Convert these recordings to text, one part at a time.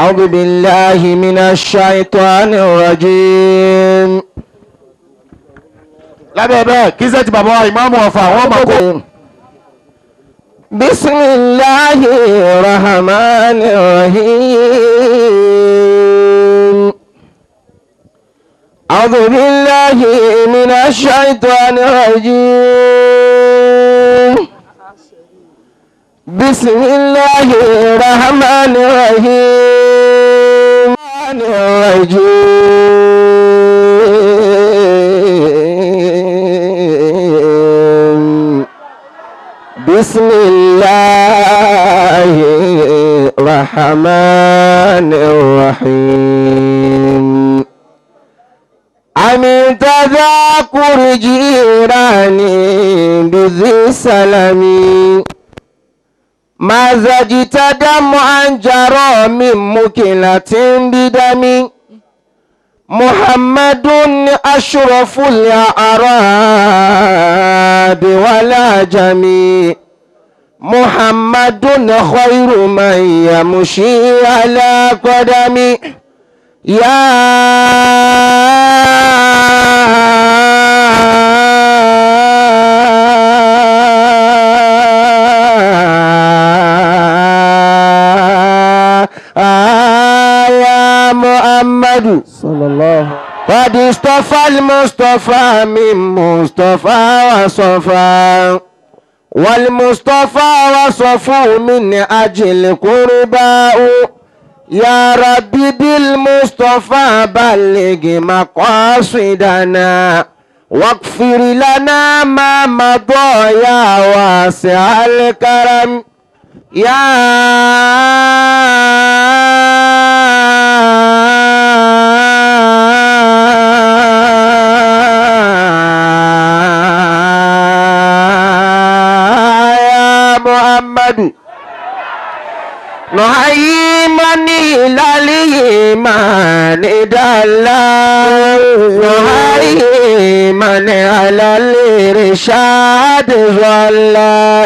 أعوذ بالله من الشيطان الرجيم. Lábẹ́ bẹ́ẹ̀ kí sẹ́ẹ̀tì bàbá wa ìmáàmù Ọ̀fà wọ́n mọ̀ kó. بسم الله الرحمن الرحيم. أعوذ بالله من الشيطان الرجيم. بسم الله الرحمن الرحيم. الرجيم. بسم الله الرحمن الرحيم. أمن تذاكر جيراني بذي سلام ما زجت دمعا جرى من مكلة بدم محمد أشرف الأعراب والعجم محمد خير من يمشي على قدم يا يا محمد صلى الله قد اصطفى المصطفى من مصطفى وصفى والمصطفى وصفوا من أجل قرباء يا ربي بالمصطفى بلغ مقاصدنا واغفر لنا ما مضى يا واسع الكرم يا يا محمد نحيي من إلى الإيمان دلا نحيي من على الإرشاد ظلا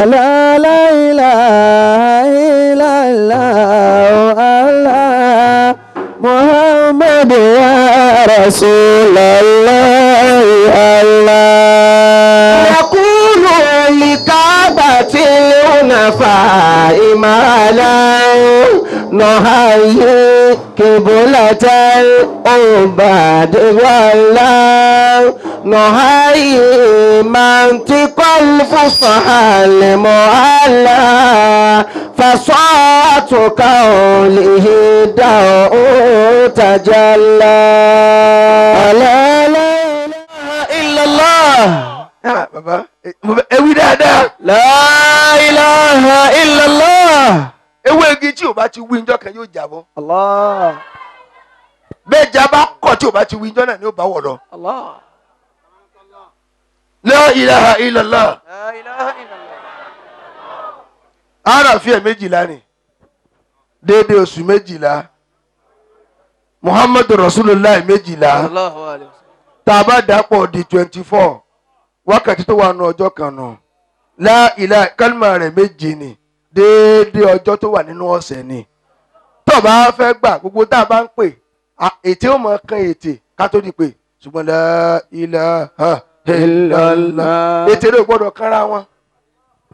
لا لا إله إلا الله الله محمد يا رسول الله الله يقول لكعبة الحنفاء ما لا نهي قبلة العباد ولا نهي منطق الفصحى المعلى فصوت قوله داء تجلى لا لا إله إلا الله Bàbá ẹ wí dáadáa. لا إله إلا الله Ewé igi tí o bá ti wí njọ́ kan yóò jábọ́. الله Bẹ́ẹ̀ jábá kọ̀ tí o bá ti wí njọ́ náà ni ó bá wọ̀ lọ. الله La ilaha illallah. لا إله إلا الله Àràfíà 12 ni déédéé oṣù 12 Muhammadu Rasulullah 12 الله عليه وسلم tá a bá dàpọ̀ di 24 wákàtí tó wà nù ọjọ́ kan nù. La ilaha kálmà rẹ̀ 7 ni déédéé ọjọ́ tó wà nínú ọ̀sẹ̀ ni. Tó o bá fẹ́ gbà gbogbo tá a bá ń pè ètè ó mọ kan ètè ká tó di pé ṣùgbọ́n la ilaha illallah ètè rẹ̀ ò gbọ́dọ̀ kánra wọn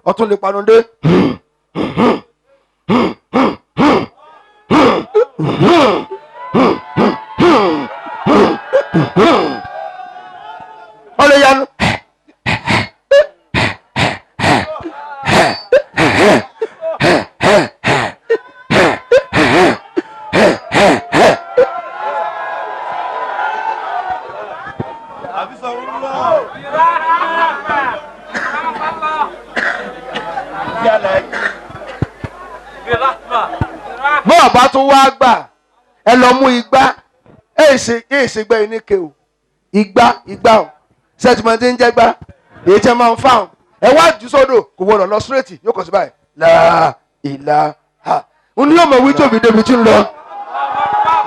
ọtún lè panu dé. Ó lè yanu. Bọ́ọ̀ bá tún wá gbà ẹ lọ mú igbá ẹ ṣe gbẹ́ iníke o igbá igbá o sẹ́tìmọ́tì ń jẹ́ gbá èyí tí ẹ máa ń fáwọn ẹ wá jù sódò kò gbọdọ̀ lọ súrètì yóò kàn sí báyìí láà ìlà ha n ní yóò mọ̀ wí tóbi débi tí ń lọ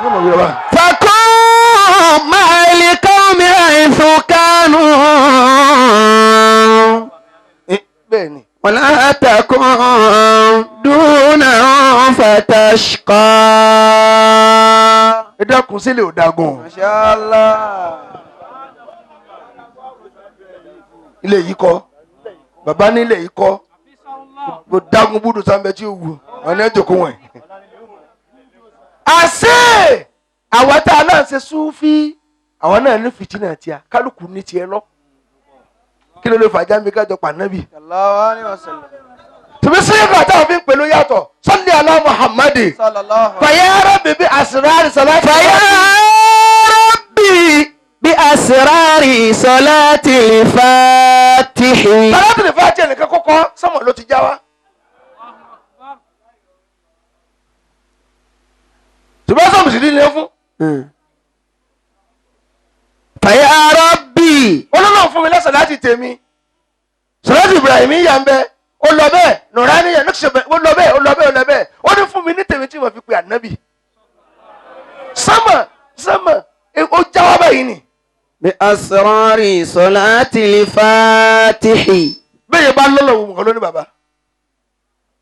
yóò mọ̀ wí lọ báyìí. فكن مع القوم حيث كانوا Bẹ́ẹ̀ ni ولا تكن دونهم فتكون تشقى. Ẹ dákun sílẹ̀ ò dagun. Mashallah. Ilé yìí kọ́, bàbá nílé yìí kọ́, kò dagun búdù sáńbẹ tí ó wù wọn ní ẹjọ́ kó wọn. Àṣé àwọn tá a náà ṣe súfí, àwọn náà ní fìtínà tíya, kálukú ní tiẹ̀ lọ. Kí ló lè fàájà mi kájọ pànábì? Sallallahu alaihi wasallam. Tìbí sílíkà táwọn fi ń pè ló yàtọ̀, sọ́lé alá Muhammadi. Sallallahu. Fàyà rabbi bí asrari salati. فيا ربي بأسرار صلاة الفاتح. Sàlátì lè fàájì ẹnìkan kọ́kọ́ sọ́mọ̀ ló ti já wa. Tìbí sọ́mù sì ní fún. فيا ربي. Olólùwọ̀n fún mi lẹ́sẹ̀ láti tèmi. Sàlátì Ibrahim yà ń bẹ, ó lọ bẹ́ẹ̀, Nùrání yà nùkṣẹ̀ ó lọ bẹ́ẹ̀, ó lọ bẹ́ẹ̀, ó lọ bẹ́ẹ̀. Ó ní fún mi ní tèmi tí mo fi pe ànábì. Sọ́mọ̀ sọ́mọ̀ ó já wa báyìí ni. بأسرار صلاة الفاتح. Bẹ́ẹ̀ bá lọ́lọ́ wò nǹkan lónìí bàbá.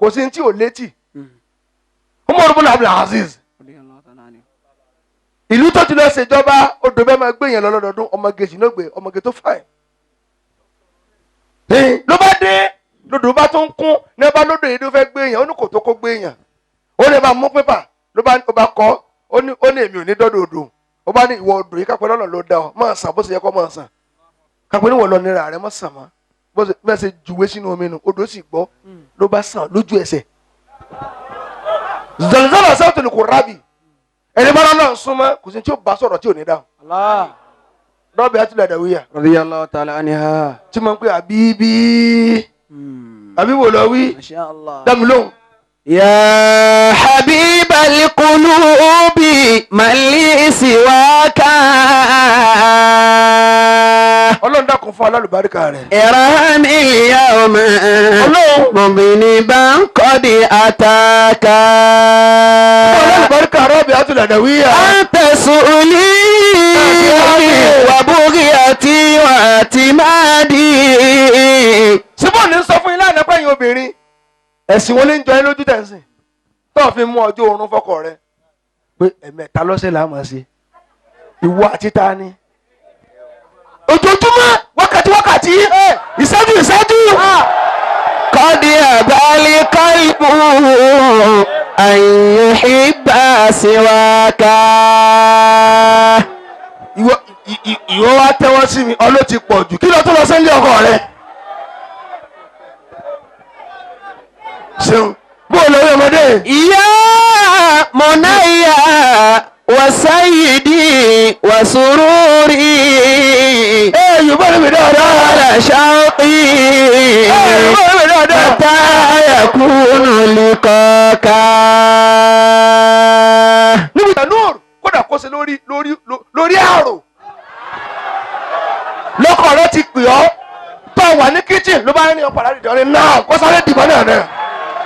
Kò sí ní tí ò létí. Umar ibn Abdul Aziz. Ìlú tó ti lọ ṣèjọba odò bẹ́ẹ̀ máa gbé yẹn lọ lọ́dọọdún, ọmọge sì ló gbé ọmọge tó fàìn. Ló bá dé lodò bá tó ń kún ní ọba lodò yìí ló fẹ́ gbé yẹn, ó ní kò tó kó gbé yẹn. Ó ní bá mú pépà ló bá ó bá kọ́, ó ní èmi ò ní dọ́dọ̀ odò. Ó bá ní ìwọ odò yìí kápẹ́ lọ́nà ló dá ọ, máa sàn bó ṣe yẹ kó máa sàn. Kápẹ́ níwọ̀n lọ nira rẹ mọ́ sàn mọ́. Bó ṣe bẹ́ẹ̀ ṣe juwé sínú omi nu, odò sì gbọ́ ló bá sàn lójú ẹsẹ̀. Zalzala sawtul qurrabi. Ẹni bá lọ́nà súnmọ́ kò sí tí ó bá sọ̀rọ̀ tí ò ní dáhùn. Allah. Rọ́bì àtúlẹ̀ àdàwíyà رضي الله تعالى عنها. tí mo ń pè àbíbí àbí wò lọ wí ما شاء الله. dámi lóhùn. يا حبيب القلوب من لي سواك. Ọlọ́run dákun fún alálùbáríkà rẹ̀. ارحم اليوم مذنبا قد أتاك. Fún alálùbáríkà rọ́bì àtúlẹ̀ àdàwíyà. أنت سؤلي وبغيتي واعتمادي. Síbò ní sọ fún yín lánàá pé ẹ̀yin obìnrin ẹ̀sìn wo ní ń jọ yín lójú tẹ̀sìn tó fi mú ọjọ́ oorun fọ́kọ rẹ pé ẹ̀mẹ́ta lọ́sẹ̀ là á máa ṣe ìwọ àti ta ni. Ojoojúmọ́ wákàtí wákàtí ìṣẹ́jú ìṣẹ́jú. قد أبى القلب أن يحب سواك. Ìwọ ìwọ wa tẹ́wọ́ sí mi ọlọ́ ti pọ̀ jù kí ló tó lọ sí ilé ọkọ rẹ. Ṣeun bó o lórí ọmọdé. يا منيا وسيدي وسروري. Ẹ yorùbá mi dáadáa. على شوقي Ẹ yorùbá mi dáadáa. متى يكون لقاك. Níbi ìtàn nóòrù kódà kó ṣe lórí lórí lórí àrò. Lọ́kọ̀ rẹ ti pè ọ́ tó wà ní kíchìn ló bá ní ọ̀pọ̀ àdìdì ọ̀rẹ́ náà kó sáré dìbọn náà náà.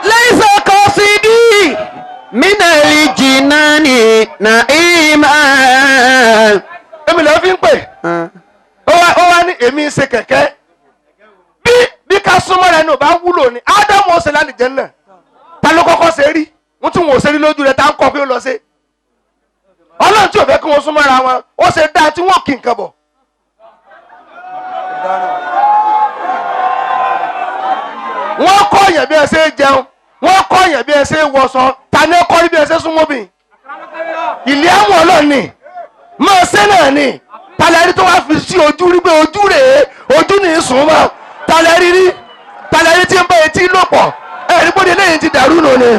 ليس قصدي من الجنان نعيما. Èmi lè fi ń pè. Ó wá ní èmi ń ṣe kẹ̀kẹ́. Bí bí ká súnmọ́ rẹ ní ò bá wúlò ni Ádámù ó ṣe lálìjẹ́ náà. Ta ló kọ́kọ́ ṣe rí? Wọ́n tún wọ́n ò ṣe rí lójú rẹ̀ tá ń kọ́ pé ó lọ ṣe. Ọlọ́run tí ò fẹ́ kí wọ́n súnmọ́ra wọn, ó ṣe dáa tí wọ́n kì nǹkan bọ̀. Wọ́n kọ́ yẹn bí ẹ ṣe é jẹun, wọ́n kọ́ yẹn bí ẹ ṣe é wọṣọ, ta ni ó kọ́ rí bí ẹ ṣe súnmọ́ bì? Ìlẹ́ àwọn ọlọ́ọ̀ni máa ṣe náà ni talẹ́rí tó wá fi sí ojú rí pé ojú rèé ojú ní í sùn mọ́ talẹ́rí rí talẹ́rí tí ń bá etí lò pọ̀ ẹ̀rí bóde lẹ́yìn ti dàrú nù ni.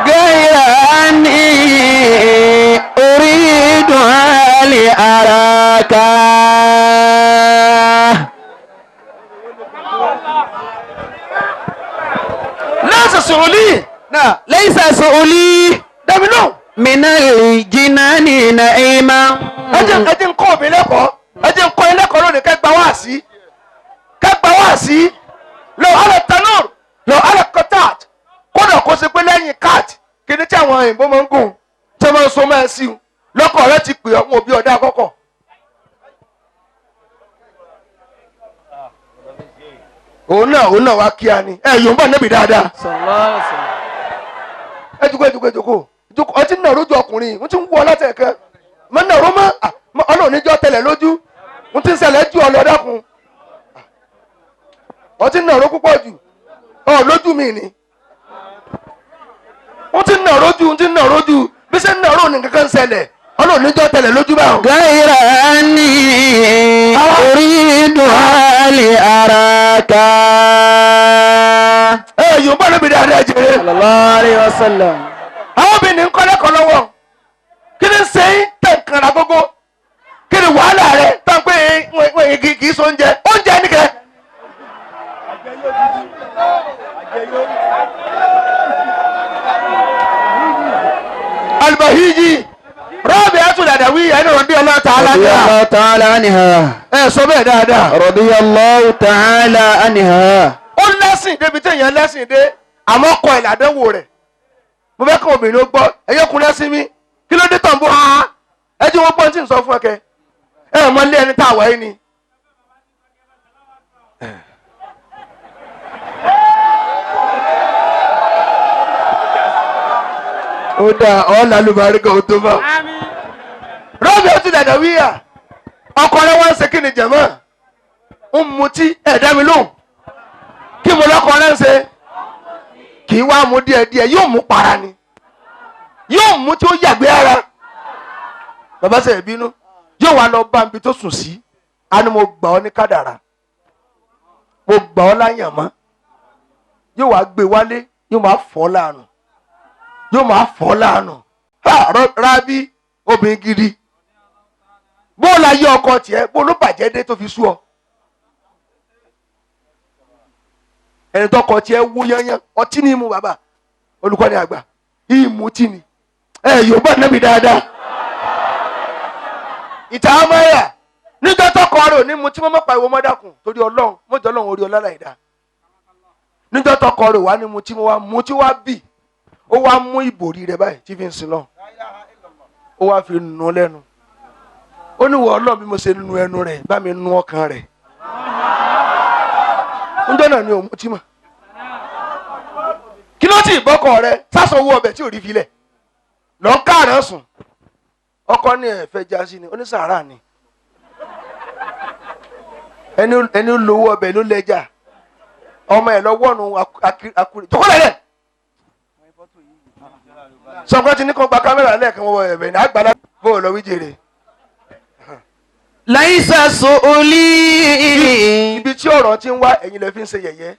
غير أني أريد أن أراك. Lẹ́sẹ̀ sọ̀rọ̀ lì náà ليس سؤلي dàmí lóhùn. من الجنان نعيما. Ẹ jẹ́ ń kọ́ òbí lẹ́kọ̀ọ́, ẹ jẹ́ ń kọ́ ilé ẹ̀kọ́ lónìí kẹ́ gba wá sí kẹ́ gba wá sí lọ alẹ́ tanur lọ alẹ́ kọ́tàt kódà kó ṣe pé lẹ́yìn cat kíní tí àwọn òyìnbó máa ń gùn tí wọ́n máa ń so máa sí i lọ́kọ̀ rẹ ti pè ọ́ wọn òbí ọ̀dà àkọ́kọ́. Òun náà wá kíá ni ẹ yòó ń bọ̀ níbi dáadáa. Sallallahu alaihi wasallam. Ẹ jókòó, ẹ jókòó, ẹ jókòó, jókòó. Ọtí nà lójú ọkùnrin n ti ń wọ látẹ̀ kan mọ nà ró mọ́ Ọlọ́run níjọ́ tẹlẹ̀ lójú n ti ń ṣẹlẹ̀ ju ọ lọ dákun. Ọtí nà ró púpọ̀ jù ọ lójú mi ni n ti nà rójú, n ti nà rójú bí ṣe ń nà ró ní kankan ṣẹlẹ̀. Ọlọ́run níjọ́ tẹlẹ̀ lójú báwọn. غير أني أريد لأراك. Ẹ yóò bá lóbi dáadáa jèrè. Sallallahu alayhi wa sallam. Àwọn obìnrin ń kọ́ lẹ́kọ̀ọ́ lọ́wọ́. Kí ni ṣe ń tẹ̀ nkàrà gógó? Kí ni wàhálà rẹ tá n pé wọ́n kì í so oúnjẹ oúnjẹ nìkẹ́. Alibahiji rọ́ọ̀bì àtúndàdàwí ẹni rọ̀bì ọlọ́ta رضي alága. الله تعالى عنها. Ẹ sọ bẹ́ẹ̀ dáadáa. رضي الله تعالى عنها. Ó lẹ́sìn débi téèyàn lẹ́sìn dé, àmọ́ kọ ìlàdánwò rẹ̀. Mo fẹ́ kọ́ obìnrin ó gbọ́ ẹ̀yọ́kùn lẹ́sìn mi. Kí ló dé tàn bó ha ẹ jí wọn gbọ́n tí ń sọ fún ẹ kẹ ẹ mọ ilé ẹni tá a wà yìí ni. Ó dáa ọ́ lálùbáríkà ó tó bá. Rọ́ọ̀bì ó ti dàda wíyà ọkọ rẹ wá ń ṣe kí ni jẹ̀mọ́ ń mutí. Ẹ̀dá mi lóhùn, kí mo lọ́kọ rẹ ń ṣe? Kì í wá mú díẹ̀díẹ̀, yóò mú para ni, yóò mú tí ó yàgbé ara. Bàbá sẹ̀ bínú, yóò wá lọ bá ibi tó sùn sí. A ní mo gbà ọ́ ní kádàrà, mo gbà ọ́ láyànmọ́. Yóò wá gbé wálé, yóò máa fọ́ láàánú, yóò máa fọ́ láàánú. Ha, Rábí obìnrin gidi, bó la yé ọkọ tiẹ̀, bó ló bàjẹ́ dé tó fi sú ọ? Ẹni tọkọ tiẹ̀ wó yányán, ọtí ní mu. Bàbá olùkọ́ni àgbà ìmú tí ni ẹ yóò bá nẹ́bi dáadáa. Ìta amáyà níjọ́ tọkọ rẹ̀ ò ní mu tí wọ́n mọ̀ pariwo mọ́dàkùn torí Ọlọ́run mọ́jọ́ Ọlọ́run orí ọlá láìda. Níjọ́ tọkọ rẹ̀ wà ní mu tí wọ́n wá mu tí wọ́n wá bì, ó wá mú ìbòrí rẹ̀ báyìí tí fi ń sin lọ, ó wá fi nù lẹ́nu. Ó ní wọ Ọlọ́run, bí mo ṣe nu ẹnu rẹ̀, bá mi nu ọkàn rẹ̀. Níjọ́ náà ni òun mutí mọ́. Kí ló ti ìbọ́kọ rẹ sásọ owó ọbẹ̀ tí ò rí filẹ̀ lọ káàrán sùn? Ọkọ ní ẹ̀fẹ́ jásí ni onísàárà ni ẹni ẹni lówó ọbẹ̀ ló lẹ́jà ọmọ ẹ̀ lọ́wọ́nù akuri jókòó lẹ̀ sọ̀kọ́ ti ní kó gba kámẹ́rà lẹ́ẹ̀kan wọ ẹ̀bẹ̀ ní àgbàlá bó o lọ wí jèrè. ليس سؤلي. Ibi tí ọ̀rọ̀ ti ń wá, ẹ̀yin lẹ fi ń ṣe yẹ̀yẹ́.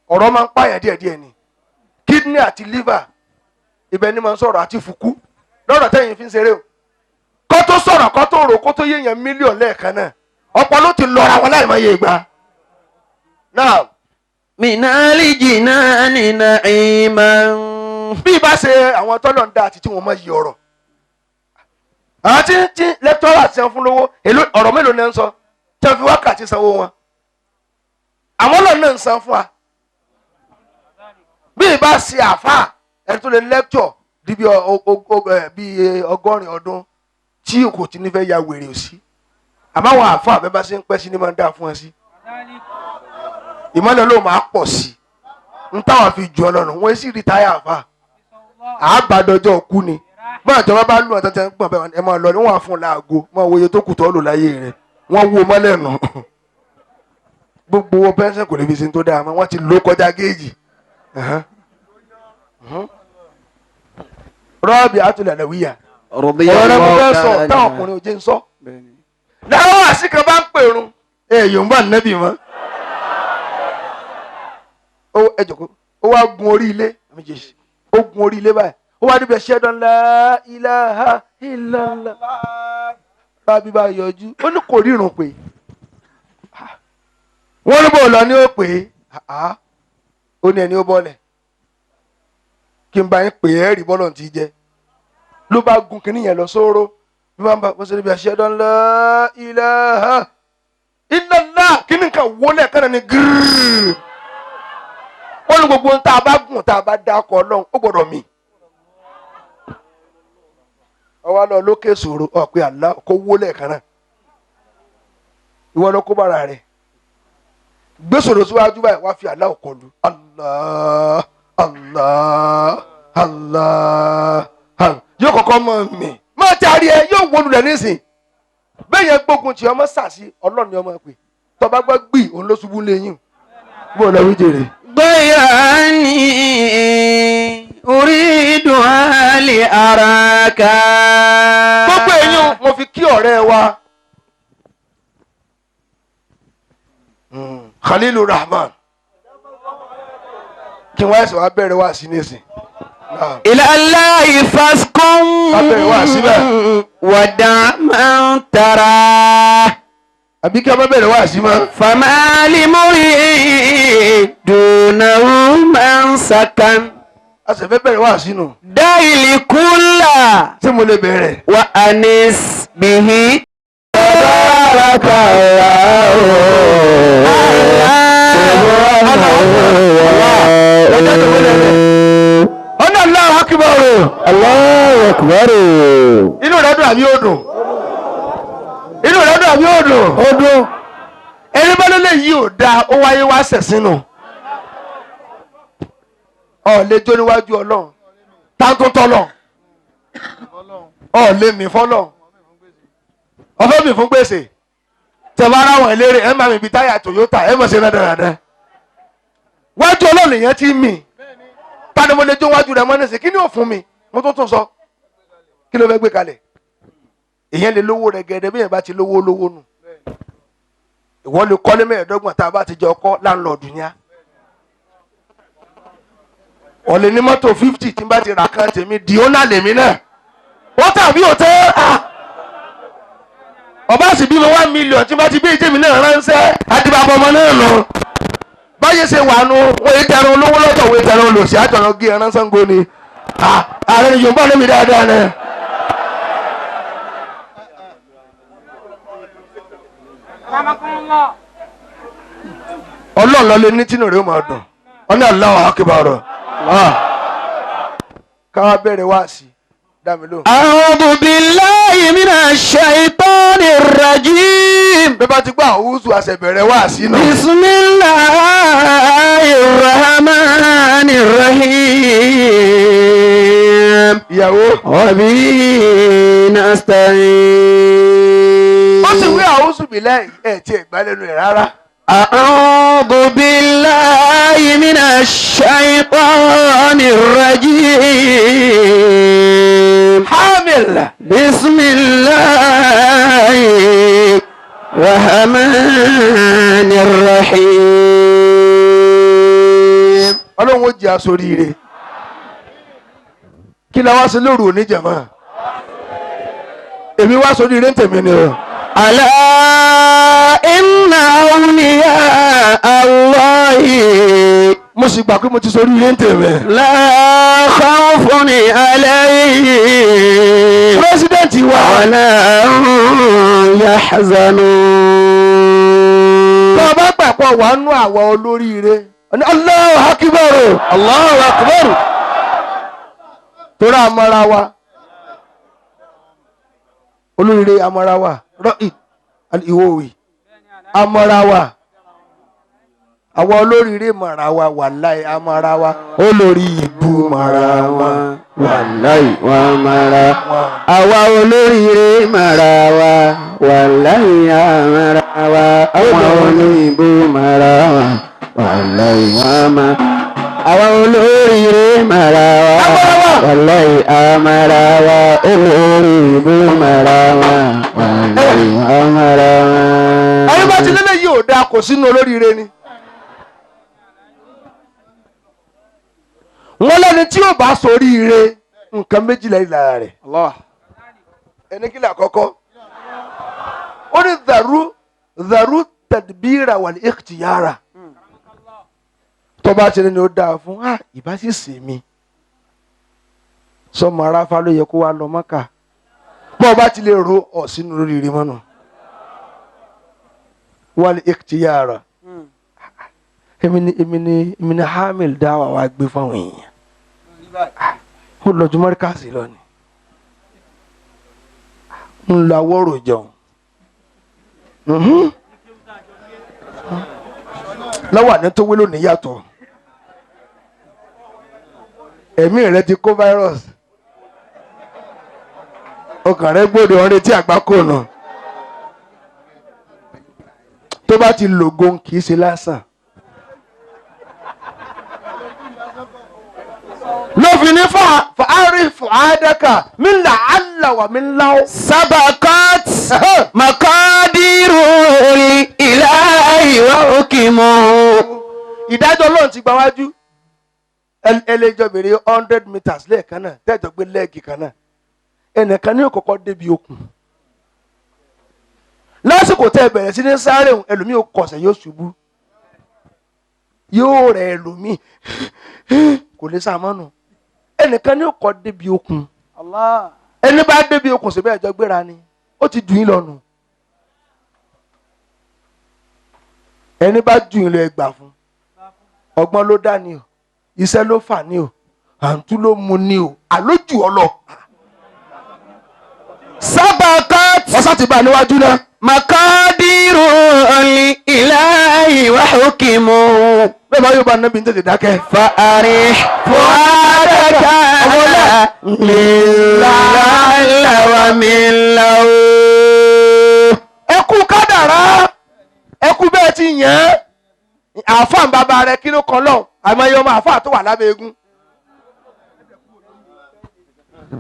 Ọ̀rọ̀ máa ń pààyàn díẹ̀díẹ̀ ni. Kidney àti liver, ibẹ̀ ni máa ń sọ̀rọ̀ àti fùkú lọ́rọ̀ tẹ́yìn fi ń ṣeré o. Kó tó sọ̀rọ̀, kó tó rò, kó tó yéèyàn mílíọ̀nù lẹ́ẹ̀kan náà, ọ̀pọ̀ ló ti lọ́ra wọn láì mọye ìgbà náà. من الجنان نعيما. Bí ibà ṣe àwọn tọ́lọ̀ ń dá àti tí wọ́n mọ̀ yí ọ̀rọ̀, àwọn tí lẹ́tọ́rà ti ń fún lówó èló, ọ̀rọ̀ mélòó ni ẹ ń sọ tí wọ́n fi wákàtí sanwó wọn? Àwọn ọlọ́run náà ń san fún wa. Bí ibà ṣe àáfàá ẹni tó lè lẹ́kítọ̀ di bí bí 80 ọdún tí kò tí ní fẹ́ ya wèrè òsì, àmọ́ àwọn àáfàá bẹ́ẹ̀ bá ṣe ń pẹ́ sí ni máa ń dá fún ẹ sí, ìmọ̀lẹ̀ ló máa pọ̀ sí i. Ń táwọn fi jù ọ lọ́nu, wọ́n sì rìtáyà àáfàá àbádọ́jọ́ kú ni. Bọ́n àjọba bá lù ọ́ tẹ́tẹ́ gbọ̀n bẹ́ẹ̀, ẹ máa lọ ní wọ́n á fún un láago, máa wo iye tó kù tó lò láyé rẹ̀. Wọ́n wo mọ́lẹ̀ nù, gbogbo owó pẹ́ńsẹ̀ kò lè fi ṣe tó dáa mọ́, wọ́n ti lò kọjá géèjì. Rọ́ọ̀bì àtúlẹ̀ àlẹ́wíyà رضي ọ̀rọ̀ rẹ mo الله fẹ́ sọ تعالى táwọn عنها. ọkùnrin ò jẹ́ ń sọ láwọn àṣìkan bá ń pèrún ẹ yóò ń bá nẹ́bì mọ́. Ó ẹ jòkó, ó wá gun orí ilé méjèèjì, ó gun orí ilé báyìí, ó wá níbi ashhadu an la ilaha illallah. Rábí bá yọjú, ó ní kò rírun pé wọ́n ní bò lọ ní ó pè é. Ó ní ẹni ó bọ́lẹ̀ kí n bá yín pè é rí bọ́lọ̀ tí jẹ́. Ló bá gun kinní yẹn lọ sóró, bí wọ́n bá wọ́n ṣe níbi ashhadu an la ilaha illallah, kinní kan wọlé kan náà ní gírírí. Wọ́n ní gbogbo ohun tá a bá gùn, tá a bá dákọ̀ Ọlọ́run, ó gbọ́dọ̀ mì. Ọwọ́ lọ lókè sòrò ọ̀ pé àlá kó wọlé kan náà. Ìwọ ló kó bára rẹ̀ gbé sòrò síwájú báyìí, wá fi àlá òkọlù Allah Allah. Allah yóò kọ́kọ́ mọ̀ mí mọ̀ tí a rí ẹ yóò wọlú rẹ̀ nísìn bẹ́ẹ̀ yẹn gbógun tí ọmọ sàṣì ọlọ́run ni ọmọ pè tọba gbọ́ gbì òun ló ṣubú lẹ́yìn bó lọ wí jèrè. غيرني أريد لأراك. Gbogbo èyí mo fi kí ọ̀rẹ́ wa Khalilu Rahman kí wọ́n ẹ̀sẹ̀ wá bẹ̀rẹ̀ wá sí nísìn. إلى الله فاسكن Lábẹ́rẹ́ wá síbẹ̀. ودع من ترى Àbí kí a bá bẹ̀rẹ̀ wá sí mọ́. فما لمريد دونه من سكن. A sì fẹ́ bẹ̀rẹ̀ wá sínú. دع الكل Ṣé mo lè bẹ̀rẹ̀? وأنس به. بارك الله. Ọ̀nà Allahu Akbar. Allahu Akbar. Inú rẹ̀ dùn àbí ó dùn? Inú rẹ̀ dùn àbí ó dùn? Ó dùn. Ẹni bá lélẹ̀ yìí ò dáa, ó wáyé wá sẹ̀sìn nù. Ọ̀ lè jó níwájú Ọlọ́run. Táńtún tọ́lọ̀. Ọ̀ lè mí fọ́lọ̀. Ọ̀fẹ́ mi fún gbèsè. Tẹ̀wá ara wọn eléré ẹ̀ máa mi bi táyà Toyota ẹ̀ mọ̀ sí rádaràdà. Wájú Ọlọ́run yẹn ti mì. Tani mo lè jó wájú rẹ̀ mọ́ nísìnyí? Kí ni ò fún mi? Mo tún tún sọ. Kí ló fẹ́ gbé kalẹ̀? Ìyẹn lè lówó rẹ̀ gẹ́gẹ́ bí yẹn bá ti lówó lówó nù. Ìwọ lè kọ́lé 25 tá a bá ti jọ kọ́ láńlọ́ọ̀dù ni á. Ọ̀lẹ́ ní mọ́tò 50 tí n bá ti rà kan tèmi di ó náà lèmi náà. Ó tàbí òtẹ́ ọba sì bímọ 1 million tí n bá ti bí ìjẹ́mi náà ránṣẹ́ adébábọ̀ ọmọ náà nù. Báyé ṣe wà nù wọ́n yé tẹran olówó lọ́tọ̀ wọ́n yé tẹran olòṣì àjọyọ̀ gé ẹran Ṣàngó ni. Ààrẹ ni Yorùbá lómi dáadáa ni. Ọlọ́run lọ lé ní tínú rẹ̀ ó máa dùn ọ̀nà Allahu Akbar káwá bẹ̀rẹ̀ wá sí dá mi lóhùn. A'udhu billahi minash shaitanir rajim. Bí bá ti gbọ́ àwùjọ àṣẹbẹ̀rẹ̀ wá sí náà. Bismillahir rahmanir rahim. Ìyàwó. Wa bihi nasta'in. Ó sì wí àwùjọ bìlẹ̀ ẹ̀ tí ẹ̀ gbá lẹ́nu ẹ̀ rárá. أعوذ بالله من الشيطان الرجيم. حامل. بسم الله الرحمن الرحيم. Ọlọ́run ó jẹ́ aṣoríire. Kí la wá sí lóru òní jàmá? Èmi wá sóríire ń tèmi ni o. ألا إن أولياء الله Mo sì gbà pé mo ti sóríire ń tèmi. لا خوف عليهم Pírẹ́sídẹ̀ntì wa. ولا هم يحزنون. Tó o bá gbà pọ̀ wà nú àwa olóríire. Allahu Akbar. Allahu Akbar. Torí àmọ́ra wa. Olóríire àmọ́ra wa. Rọ́ì ìwòwì àmọ́ra wa. Àwọn olóríire mọ̀ra wa wàláì àmọ́ra wa. Olórí ìbú mọ̀ra wa. Wàláì wà mọ̀ra. Àwa olóríire mọ̀ra wa. Wàláì àmọ́ra wa. Àwọn olóyìnbó mọ̀ra wa. Wàláì wà mọ̀ra. Àwa olóríire mọ̀ra wa. Wàláì àmọ́ra wa. Olórí ìbú mọ̀ra wa. Wàláì àmọ́ra wa. Ayé bá ti lélẹ̀ yìí ò dáa kò sínú olóríire ni. Wọ́n lẹ́ni tí yóò bá soríire nǹkan méjìlá ìlà rẹ̀. Ẹni kí lè àkọ́kọ́. Ó ní dharu tadbira wal ikhtiyara. Tó bá ti ní ni ó dáa fún ìbá sì sè mí. Sọmọ aráfa ló yẹ kó wá lọ Mọ́kà. Bọ́ ọ bá ti lè ro ọ̀ sínú olóríire mọ́nà. Wal ikhtiyara. Èmi ni Hamil dáwà wá gbé fáwọn èèyàn. Ó lọ ju mọ́ríkàsì lọ ni. Ń lọ awọ́rò jẹun. Lọ́wọ́ àná tó wé lónìí yàtọ̀. Ẹ̀mí rẹ ti kó virus. Ọkàn rẹ gbọ́dọ̀ ọ̀rẹ́ tí àgbákò nà. Tó bá ti lògo kì í ṣe lásán. Lófin ní fàárí fàádẹ́kà mí là á là wà mí láwọ́. سبقت مقادير الإله وحكمه. Ìdájọ́ Ọlọ́run ti gba wájú. Ẹ lè jọ bèrè 100 meters lẹ́ẹ̀kan náà tẹ́jọ́ gbé lẹ́ẹ̀gì kan náà. Ẹnìkan ní òkọ̀kọ́ débi okùn. Lásìkò tẹ́ ẹ bẹ̀rẹ̀ sí ní sáré òun, ẹlòmíì ò kọsẹ̀ yóò ṣubú. Yóò rẹ̀ ẹlòmíì kò lè sá mọ́nu. Ẹnìkan ní òkọ̀ débi okùn. Allah. Ẹni bá débi okùn síbẹ̀ ẹjọ́ gbéra ni ó ti dùn yín lọ́nu. Ẹni bá dùn yín lọ ẹgbà fún. Ọgbọ́n ló dá ni o, iṣẹ́ ló fà ni o, àǹtú ló mu ni o, àlójù ọ lọ. سبقت Ọ̀sán ti bá a níwájú náà. مقادير الإله وحكمه. Bẹ́ẹ̀ bá yóò bá nábì ń tètè dákẹ́. فأرح فؤادك من لعل ومن لو. Ẹ kú kádàrá, ẹ kú bẹ́ẹ̀ ti yàn án. Àáfàá bàbá rẹ kí ló kan lọ́hùn, àmọ́ ọmọ àáfàá tó wà lábẹ́ eégún.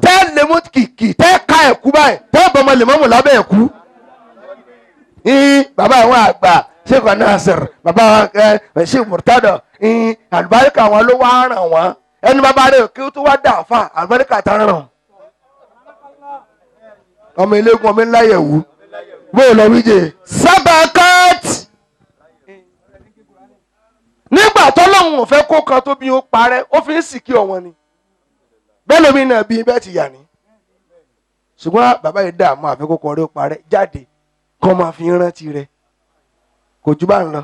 Tẹ́ lè mú kìkì, tẹ́ ka ẹ̀kú báyìí, tẹ́ bọ́mọ lè mọ́mù lábẹ́ ẹ̀kú. Bàbá àwọn àgbà Sheikh Nasir, bàbá Sheikh Murtado, àlùbáríkà wọn ló wá ràn wọ́n. Ẹni bàbá rẹ̀ kí ó tó wá dà fà, àlùbáríkà tá ràn. Ọmọ eléégún ọmọ ńlá yẹ̀wù. Bóyá lọ wíjẹ. سبقت Nígbà tọ́lọ́hun ò fẹ́ kó kan tó bí ó parẹ́, ó fi ń sìkí ọ̀wọ́n ni. Bẹ́ẹ̀ lómi náà bí bẹ́ẹ̀ ti yà ní. Ṣùgbọ́n bàbá yìí dààmú àfẹ́kọ́kọ́ rẹ̀ ó parẹ́ jáde kọ́ máa fi rántí rẹ̀. Kò jù bá ń lọ.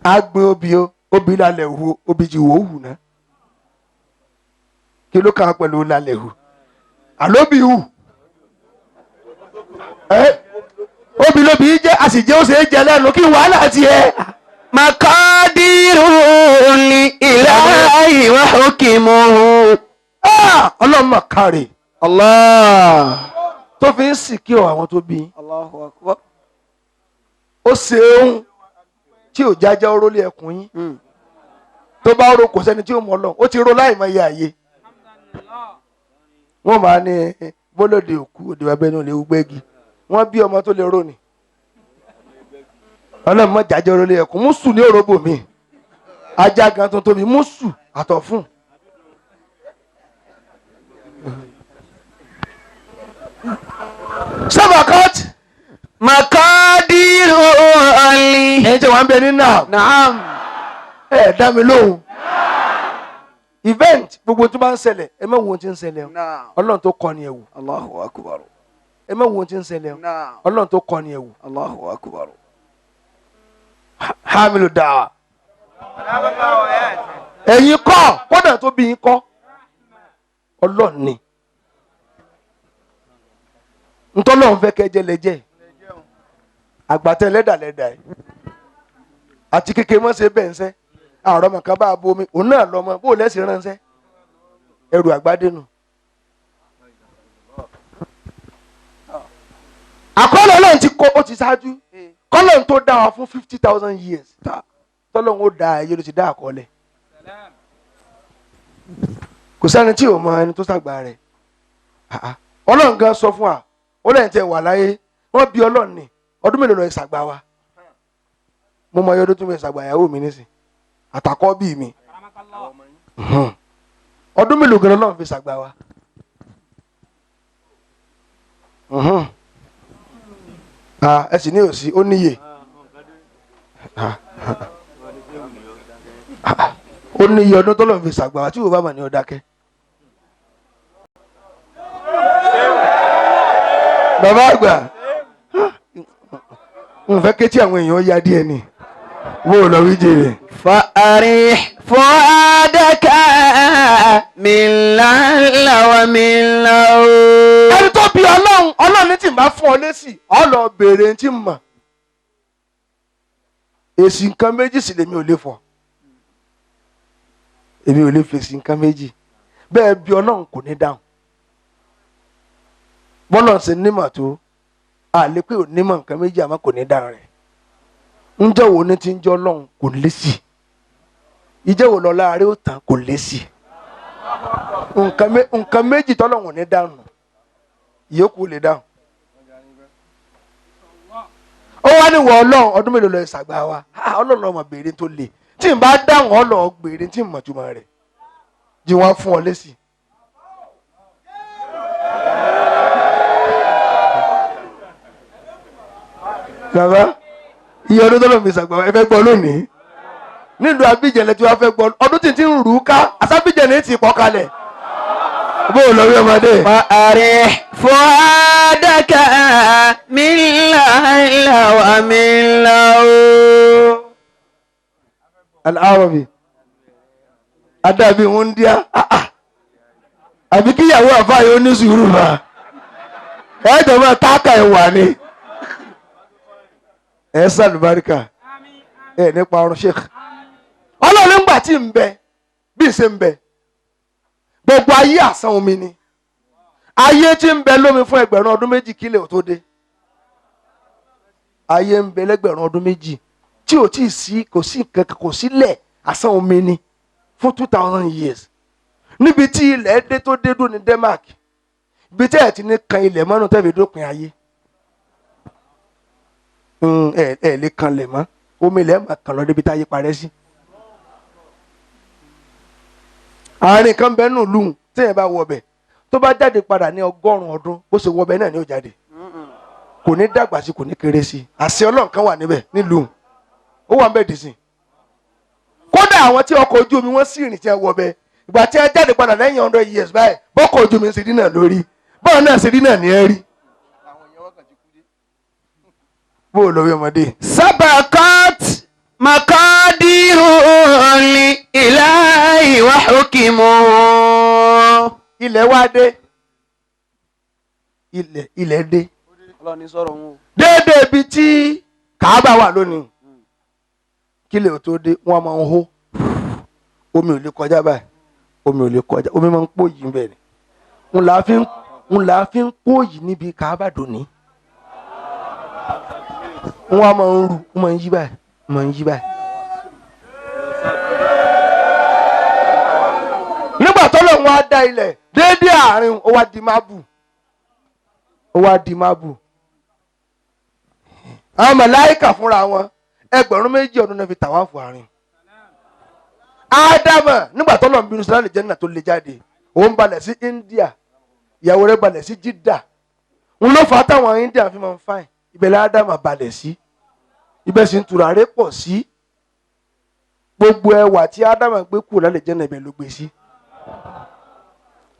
Á gbin obì o, obì lálẹ́ hu, obì jì wò ó hù ná. Kí ló kàn án pẹ̀lú lálẹ́ hù? Àlóbì hù. Ẹ́ obì lóbì jẹ́, a sì jẹ́ ó ṣe é jẹ lẹ́nu kí wàhálà ti ẹ̀. مقادير الإله وحكمه. Ah! Ọlọ́run mà kárẹ̀ الله. tó fi ń sìnkí ọ àwọn tó bí. Allahu akbar. Ó ṣeun tí ò jájá oró lé ẹkùn yín. Tó bá ro kò sẹ́ni tí ó mọ̀ lọ, ó ti ro láì mọ iye àyè. Wọ́n máa ní bólóde òkú òde abẹ́nú lè gbẹ́gi. Wọ́n bí ọmọ tó lè rò ní. Ọlọ́run mọ̀ jájá oró lé ẹkùn. Mùsù ní òróbò mi. Ajá gan tó tóbi, mùsù àtọ̀fún. Sábàkọ́t. مقادير Ẹ̀yin tí wọ́n ń bẹ ní náà. Naam. Ẹ dá mi lóhùn. Event gbogbo tó bá ń ṣẹlẹ̀ ẹ má wo ohun tí ń ṣẹlẹ̀ o. Naam. Ọlọ́run tó kọ́ ni ẹ wò. Allahu akbar. Ẹ má wo ohun tí ń ṣẹlẹ̀ o. Naam. Ọlọ́run tó kọ́ ni ẹ wò. Allahu akbar. Hamilu dawa. Ẹ̀yin kọ́ kódà tó bí yín kọ́. Ọlọ́run ni. Ntọ́lọ́run fẹ́ kẹ́ jẹ́ lẹ́jẹ́. Àgbàtẹ́ lẹ́dà lẹ́dà ẹ̀. Àti kékeré mọ́ ṣe bẹ́ẹ̀ ń sẹ́. Àrọ́ màkà bá a bomi, òun náà lọ́mọ, bó lẹ́sìn ránṣẹ́. Ẹrù àgbàdénu. Àkọọ́lẹ̀ Ọlọ́run ti kọ́ ó ti ṣáájú. Kọ́lọ́run tó dá wa fún 50,000 years. Tọ́lọ́run ó dá ayé ló ti dá àkọọ́lẹ̀. Kò sẹ́ni tí ò mọ ẹni tó ṣàgbà rẹ̀. Ọlọ́run gan sọ fún wa, ó lẹ́yìn tẹ́ wà láyé, wọ́n bí Ọlọ́run ni, ọdún mélòó lọ ìṣàgbà wa. Mo mọ ọdún tó mi ìṣàgbà ìyàwó mi nísìn, àtàkọ́ bí mi. Ọdún mélòó gan Ọlọ́run fi ṣàgbà wa. Ẹ sì ní òsì, ó níye. Ó níye ọdún tó lọ́n fi ṣàgbà wa tí yóò bá mà ní ọ dákẹ́. Bàbá àgbà, n fẹ́ ké tí àwọn èèyàn ya díẹ̀ ni, wó lọ wí jèrè. فأرح فؤادك من لعل ومن لو. Ẹni tó bí Ọlọ́run, Ọlọ́run ní tí n bá fún ọ lésì, ọ lọ béèrè tí n mọ̀. Èsì nǹkan méjì sì lèmi ò lè fọ̀. Èmi ò lè fèsì nǹkan méjì bẹ́ẹ̀ bí Ọlọ́run kò ní dáhùn. Bọ́lọ̀ ṣe nímọ̀ tó àlè pé ò nímọ̀ nǹkan méjì àmọ́ kò ní dáhùn rẹ̀. Ńjẹ́ wo ni ti ń jẹ́ Ọlọ́run kò lè sí? Ìjẹ́ wo lọ́la rẹ̀ ó tán kò lè sí? Nǹkan méjì tọ́lọ́run ò ní dáhùn, ìyókù lè dáhùn. Ó wá ní wọ Ọlọ́run ọdún mélòó lọ ìsàgbà wa? Ọlọ́run ọmọ béèrè tó le tí n bá dáhùn ọlọ́ọ̀ béèrè tí n mọ̀ túmọ̀ rẹ̀ jí wọ́n fún ọ lésì. Bàbá iye ọdún tó lọ fi ìsàgbà wa ẹ fẹ́ gbọ́ lónìí nílùú Abidjan tí wọ́n fẹ́ gbọ́ ọdún tí ń rú ká àsábìjẹ ní ti pọ̀ kalẹ̀ bó o lọ rí ọmọdé. وأرح فؤادك من لعل ومن لو. Al-Arabi adabi wúndíá àbí kíyàwó àfáàyè ó ní sùúrù bá ẹ jọ máa táàkà ẹ wà ní. Ẹ sàlùbáríkà ẹ nípa ọrùn sheikh. Ọlọ́run ń gbà tí ń bẹ bí ń ṣe ń bẹ gbogbo ayé àsán omi ni ayé tí ń bẹ lómi fún ẹgbẹ̀rún ọdún méjì kílẹ̀ ò tó dé. Ayé ń bẹ lẹ́gbẹ̀rún ọdún méjì tí ò tí ì sí kò sí kankan kò sílẹ̀ àsán omi ni fún 2000 years. Níbi tí ilẹ̀ dé tó dé dùn ní Denmark, ibi tí ẹ̀ ti ní kan ilẹ̀ mọ́nú tẹ́fi dópin ayé. Ẹ lè kan lẹ̀ mọ́, omi ilẹ̀ máa kàn lọ débi tá ayé parẹ́ sí. Àárín kan bẹ́ẹ̀ nù lùhùn tí ẹ̀ bá wọ ọbẹ̀ tó bá jáde padà ní 100 ọdún bó ṣe wọ ọbẹ̀ náà ni ó jáde, kò ní dàgbà sí kò ní kéré sí. Àṣẹ Ọlọ́run kan wà níbẹ̀ nílùú, ó wà níbẹ̀ dìsìn. Kódà àwọn tí ọkọ̀ ojú omi wọ́n sì rìn tí ẹ wọ ọbẹ̀ ìgbà tí ẹ jáde padà lẹ́yìn 100 years báyìí bọ́kọ̀ ojú omi ń ṣe rí náà lórí bọ́ọ̀ náà ṣe rí náà ní ẹ rí. Bó o lọ wí ọmọdé. سبقت مقادير الإله وحكمه. Ilẹ̀ wá dé, ilẹ̀ dé Ọlọ́run ní sọ̀rọ̀ wọn o. déédéé ibi tí Kàábà wà lónìí kílẹ̀ ò tó dé wọ́n máa ń hó omi ò lè kọjá báyìí, omi ò lè kọjá, omi máa ń pòyì bẹ́ẹ̀ ni ń là fi ń pòyì níbi Kàábà dòní. Wọ́n máa ń ru, wọ́n máa ń yí báyìí, wọ́n máa ń yí báyìí. Nígbà tó lóun wá dá ilẹ̀ déédéé àárín ó wá di mábù, ó wá di mábù. Àwọn màláíkà fúnra wọn 2000 ọdún náà fi tàwáfù àárín. Ádámà nígbà tó lọ́n bínú sílẹ̀ jẹ́nà tó lè jáde òun balẹ̀ sí India, ìyàwó rẹ̀ balẹ̀ sí Jeddah. Ń ló fà á táwọn India fi máa ń fáìn ìbẹ̀lẹ̀ Ádámà balẹ̀ sí, ibẹ̀ sì ń tùràrí pọ̀ sí. Gbogbo ẹwà tí Ádámà gbé kúrò lálẹ́ jẹ́nà ibẹ̀ ló gbé sí.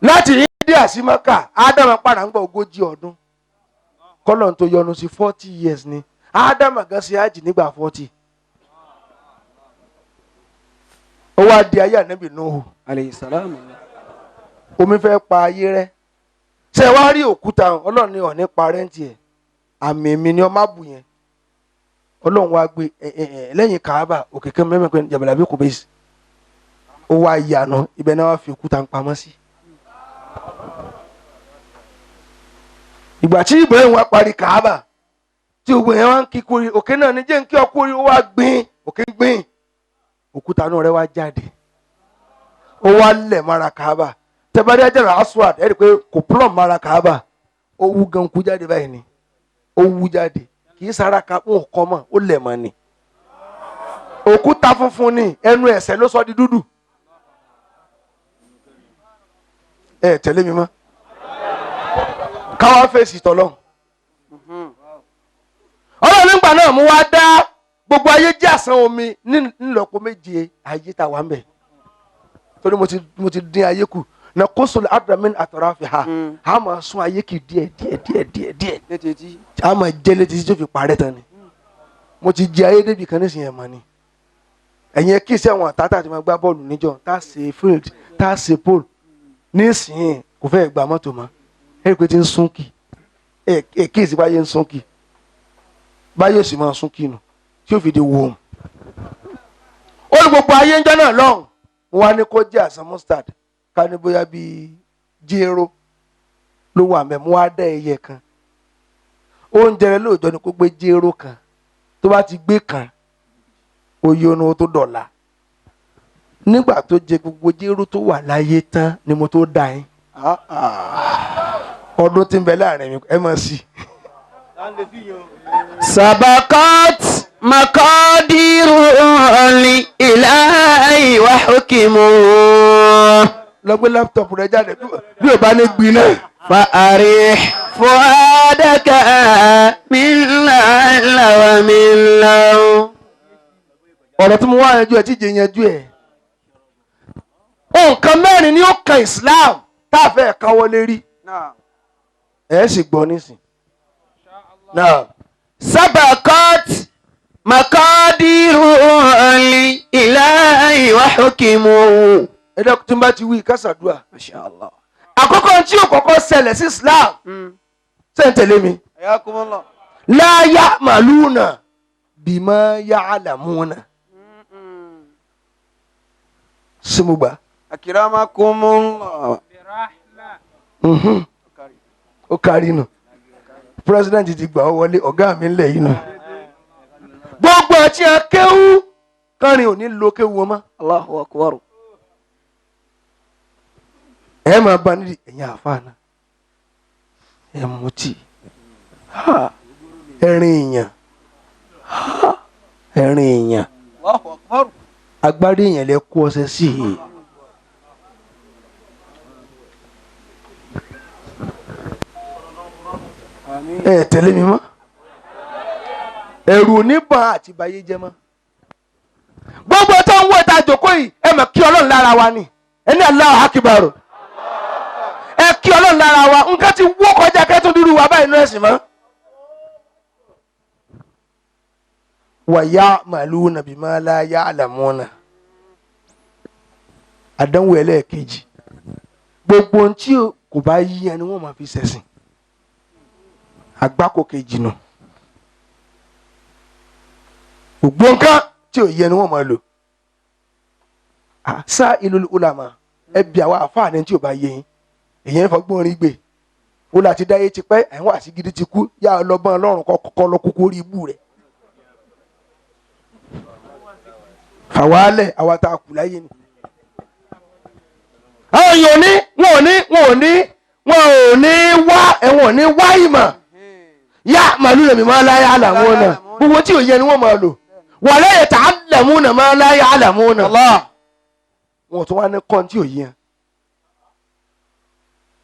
Láti India sí Mẹ́kà Ádámà padà ń gbọ́ 40 ọdún kọ́lọ́n tó yọnu sí 40 years ni Ádámà gan ṣe ájì nígbà 40. Ó wá di ayé ànábì Nuhu Alayhi salam. Omi fẹ́ pa ayé rẹ́. Ṣé wàá rí òkúta Ọlọ́run ní ọ̀ní parẹ́ ń tiẹ̀ àmì mi ni ọ má bù yẹn. Ọlọ́run wá gbé ẹ lẹ́yìn Kàábà òkè kan mẹ́mẹ́ pé Jabal Abi Qubais ó wá yànà ibẹ̀ náà wá fi òkúta ń pamọ́ sí. Ìgbà tí Ibrahim wá parí Kàábà tí gbogbo yẹn wá ń kí kúri òkè náà ní jẹ́ ń kí ọ kúri ó wá gbìn òkè ń gbìn òkúta náà rẹ wá jáde ó wá lẹ̀ mara Kàábà. Tẹ́bárí Hajar Aswad ẹ̀ rí i pé kò plọ̀m mara Kàábà, ó wú gan kú jáde báyìí ni, ó wú jáde kì í sara ka ń kọ́ mọ̀ ó lẹ̀ mọ́ ni. Òkúta funfun ni ẹnu ẹsẹ̀ ló sọ di dúdú. Ẹ tẹ̀lé mi mọ́ káwá fèsì tọ́lọ́. Ọlọ́run nígbà náà mú wá dá gbogbo ayé jẹ́ àsán omi nílọ́po méje ayé tá a wà ń bẹ̀ torí mo ti dín ayé kù na kóso adamin àtọ̀rọ̀ àfi ha a máa sún ayé kì díẹ̀ díẹ̀ díẹ̀ díẹ̀ díẹ̀ a máa jẹ́ létí tí ó fi parẹ́ tán ni. Mo ti jẹ ayé débi kan nísìnyẹn mọ́ ni ẹ̀yin ẹ kí sí àwọn àtàtà tí máa gbá bọ́ọ̀lù níjọ tá a ṣe field tá a ṣe pole nísìnyẹn kò fẹ́ gba mọ́tò mọ́ ẹ rí i pé ti ń sún kì ẹ kí ìsìn báyé ń sún kì báyé sì máa sún kì nù tí ó fi di wòm. Ó ní gbogbo ayé ń jẹ́ náà lọ́hùn Mo wá ní kó jẹ́ àsán mustard ká ní bóyá bíi jéró ló wà mẹ́. Mo wá dá ẹyẹ kan. Oúnjẹ rẹ lóòjọ́ ni kó gbé jéró kan. Tó bá ti gbé kan, ó yónú ó tó dọ̀la. Nígbà tó jẹ gbogbo jéró tó wà láyé tán ni mo tó dá yín. Ọdún tí ń bẹ láàrin mi ẹ mọ̀ sí i. سبقت مقادير الإله وحكمه Lọ gbé laptop rẹ jáde bí o bá ní gbiná. فأريح فؤادك من لعل ومن لو. Ọ̀rọ̀ tí mo wá yanjú ẹ̀ tí jẹ́ yanjú ẹ̀. Nǹkan mẹ́rin ni ó kan Islam tá a fẹ́ káwọ́ lérí. Ẹ sì gbọ́ nísìn. Náà سبقت مقادير الإله وحكمه. Ẹ dẹ́kun tí n bá ti wí kásàdúà. ما شاء الله. Àkọ́kọ́ tí yóò kọ́kọ́ ṣẹlẹ̀ sí Islam ṣé ń tẹ̀lé mi? Ayakumullah. La ya'maluna bima ya'lamuna. Ṣé mo gbà? Akiramakumullah. Ó kárí nù. President ti gbà ọ́ wọlé ọ̀gá mi ńlẹ̀ yìí nù. Gbogbo àti akéwú kọrin ò ní lo kéwú wọn mọ́. Allahu akbar. Ẹ máa bá nídìí ẹ̀yin àáfàá náà. Ẹ mutí. Ẹ̀rín èèyàn. Ẹ̀rín èèyàn. Allahu akbar. Agbárí èèyàn lè kó ọṣẹ sí i. Ẹ tẹ̀lé mi mọ́. Ẹ̀rù oníbọn àti ìbáyé jẹ́ mọ́. Gbogbo tó ń wọ ìta àjòkó yìí ẹ mọ̀ kí Ọlọ́run lára wa ni. Ẹni Allahu Akbar. Ẹ kí Ọlọ́run lára wa. Nǹkan ti wó kọjá kẹ́tún dúró wa báyìí nínú ẹ̀sìn mọ́. Wa ya'maluna bima la ya'lamuna. Àdánwò ẹlẹ́ẹ̀kejì. Gbogbo ohun tí kò bá yí ẹni wọ́n máa fi ṣẹ̀sìn. Àgbákò kejì nù. Gbogbo nǹkan tí ò yẹ ni wọ́n máa lò. Sá ìlú ulama ẹ bí àwa àfáàní tí ò bá yé yín. Èyí ń fọgbọ́n orin gbè. Ó láti dáyé ti pẹ́, àwọn àṣìgídí ti kú, yá ọlọ́gbọ́n Ọlọ́run kọ́kọ́ lọ kúkú orí ibú rẹ̀. Fàwálẹ̀ àwa tá a kù láyé ni. Àwọn èèyàn ní wọn ò ní wọn ò ní wọn ò ní wá ẹ̀wọ̀n ní wá ìmọ̀. Yá màlúù lèmi máa láyé àlàmú náà. Gbogbo tí ò yẹ ni wọ́n máa lò. Wala yata'allamuna ma la ya'lamuna. Wọn ò tún wá ní kọ́ tí ò yẹ.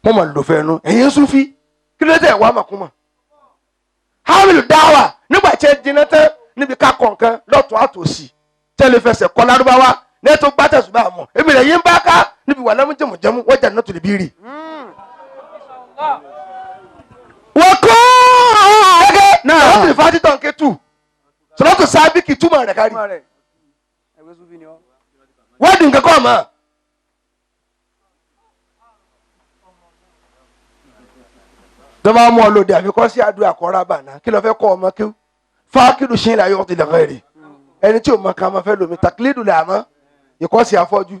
Wọ́n máa lò fẹ́ nu. Ẹ̀yin Sufi kí ló dé wàá màkúmà? Hamilu dáwà nígbà tí ẹ jiná tán níbi ká kọ̀ọ̀kan lọ́tún àtòsí. Tẹ́lẹ̀ fẹsẹ̀ kọ́ lárúbáwá lẹ́tọ́ gbá tẹ̀sùbá mọ̀. Èmi rẹ̀ yín bá ká níbi wà lámú jẹ̀mùjẹ̀mú wọ́n jà nọ́tò lè bí rì. Wọ́n kú. Gẹ́gẹ́ sọ́lọ́tò ìfásitọ̀ ń ké tù sọ́lọ́tò sábìkì túmọ̀ rẹ̀ kárí. Wọ́n dùn kẹ́kọ̀ọ́ mọ́. Tọ́ba mú ọ lòdì àfikọ́ sí àdúrà kọ́ra bàná kí ló fẹ́ kọ́ ọmọ kí fákìlù ṣe ń la yọ̀ ti lẹ́kọ̀ọ́ rẹ̀ ẹni tí ò mọ ká máa fẹ́ lómi tàkìlídù lè àmọ́ ìkọ́sí afọ́jú.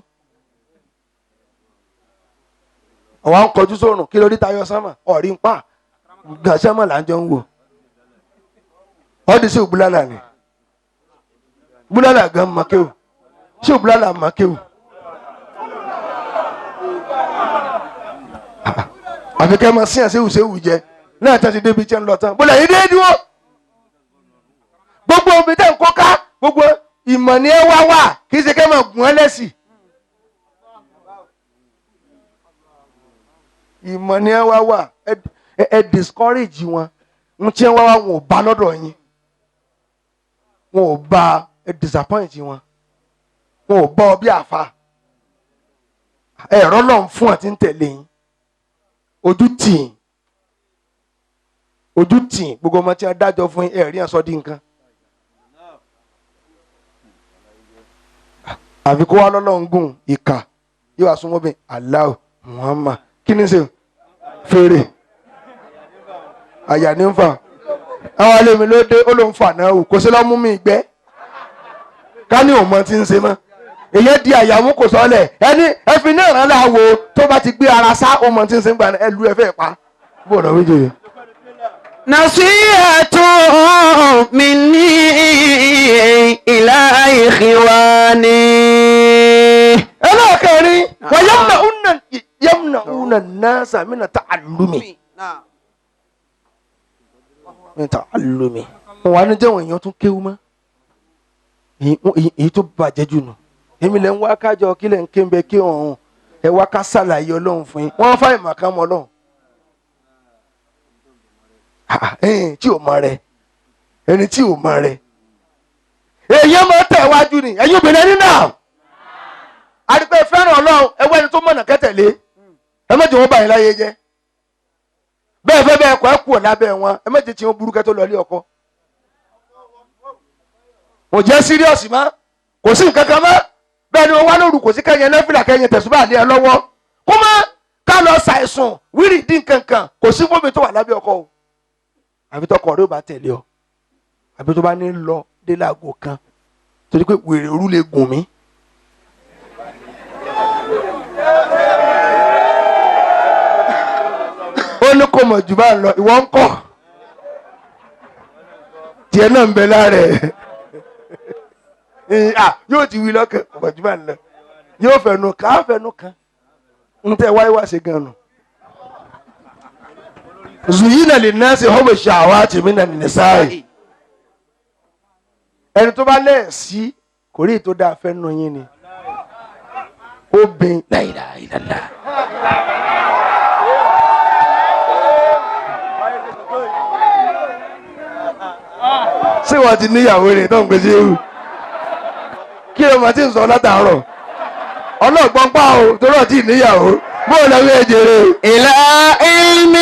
Àwọn à ń kọjú sórùn kí lórí tayọ sánmà ọ̀rí ń pa gàṣẹ́mọ̀ là ń jọ ń wò. Ọdún sí òbúlálà ni búlálà gan mọ kéwù sí òbúlálà mọ kéwù. Àfi kẹ́ máa síyàn séwù séwù jẹ náà tẹ́sí débi tí ń lọ tán bólẹ̀ yìí dé dúró. Gbogbo omi tẹ́ ń kó ká gbogbo ìmọ̀ ni ẹ wá wà kì í ṣe kẹ́ máa gùn ẹ́ lẹ́sì. Ìmọ̀ ni ẹ wá wà ẹ discourage wọn ń tí ẹ wá wá wọn ò bá lọ́dọ̀ yín wọn ò bá ẹ disappoint wọn wọn ò bá ọ bí àfa ẹ̀rọ lọ́n fún àti ń tẹ̀lé yín ojú tì yín ojú tì yín gbogbo ọmọ tí wọn dájọ́ fún yín ẹ̀rí ẹ̀ sọ di nǹkan. Àfi kó wá lọ́lọ́run gùn ìkà yóò wá súnmọ́ bẹ́ẹ̀ Allah Muhammad kí ni ṣe fèrè àyà ní ń fà àwọn alẹ́ mi ló dé ó ló ń fà náà o kò sí lọ́mú mi gbẹ́ ká ní òun mọ tí ń ṣe mọ́ Èyàn di àyàwó kò sọlẹ̀ ẹni ẹfi ní ìrànlá wo tó bá ti gbé ara sá ọmọ tí ń sin gbà ẹ lu ẹ fẹ́ pa bó lọ wíjọ yìí. نصيحة مني إلى إخواني. Ẹlẹ́ẹ̀kẹrin wà yamna una nasa mina ta'allumi. Mina ta'allumi. Wọn wà ní jẹ́wọ̀n èèyàn tún kéwú mọ́ èyí tó bàjẹ́ jù nù. Èmi lẹ́ ń wá kájọ kí lẹ́ ń ké ń bẹ kí ọ̀hún ẹ wá ká sàlàyé Ọlọ́run fún yín. Wọ́n fáì màkà mọ́ Ọlọ́run tí ò mọ rẹ ẹni tí ò mọ rẹ èyí máa tẹ̀ wájú ni ẹ̀yin obìnrin ẹni náà àdìpẹ́ fẹ́ràn Ọlọ́run ẹwọ́ ẹni tó mọ̀nà kẹ́tẹ̀lé ẹ má jẹ́ wọn bá yín láyé jẹ́ bẹ́ẹ̀ fẹ́ bẹ́ẹ̀ kọ́ ẹ kú ọ̀ lábẹ́ wọn ẹ má jẹ́ tí wọ́n burú kẹ́ tó lọ ilé ọkọ kò jẹ́ síríọ̀sì mọ́ kò sí nǹkan kan mọ́ bẹ́ẹ̀ ni wọ́n wá lóru kò sí kẹ́yìn nẹ́fìlà kẹ́yìn tẹ̀sùbà lé ẹ lọ́wọ́ kó má ká lọ ṣàìsùn wírì dín kankan kò sí fómi tó wà lábẹ́ ọkọ o àbí tọkọ rẹ ò bá tẹ̀lé ọ àbí tó bá ní lọ dé láago kan torí pé wèrè òru lè gùn mí. Ó ní kò mọ̀ jù bá ń lọ ìwọ ń kọ́ tiẹ̀ náà ń bẹ lára ẹ̀ yóò ti wí lọ́kàn kò mọ̀ jù bá ń lọ yóò fẹnu kàn á fẹnu kàn ń tẹ wáyé wá ṣe gan nù. Zuyina linnasi hubu shahawati minan nisa'i. Ẹni tó bá lẹ́ẹ̀sí kò rí ètò dáa fẹ́ nù yín ni obìnrin la ilaha illallah. Ṣé wọ́n ti níyàwó rẹ̀ tó ń gbèsè ewu kí ló máa ti ń sọ látàárọ̀ ọlọ́gbọ́n pa o torí ọtí níyàwó bó lọ wí ejere. إلى علم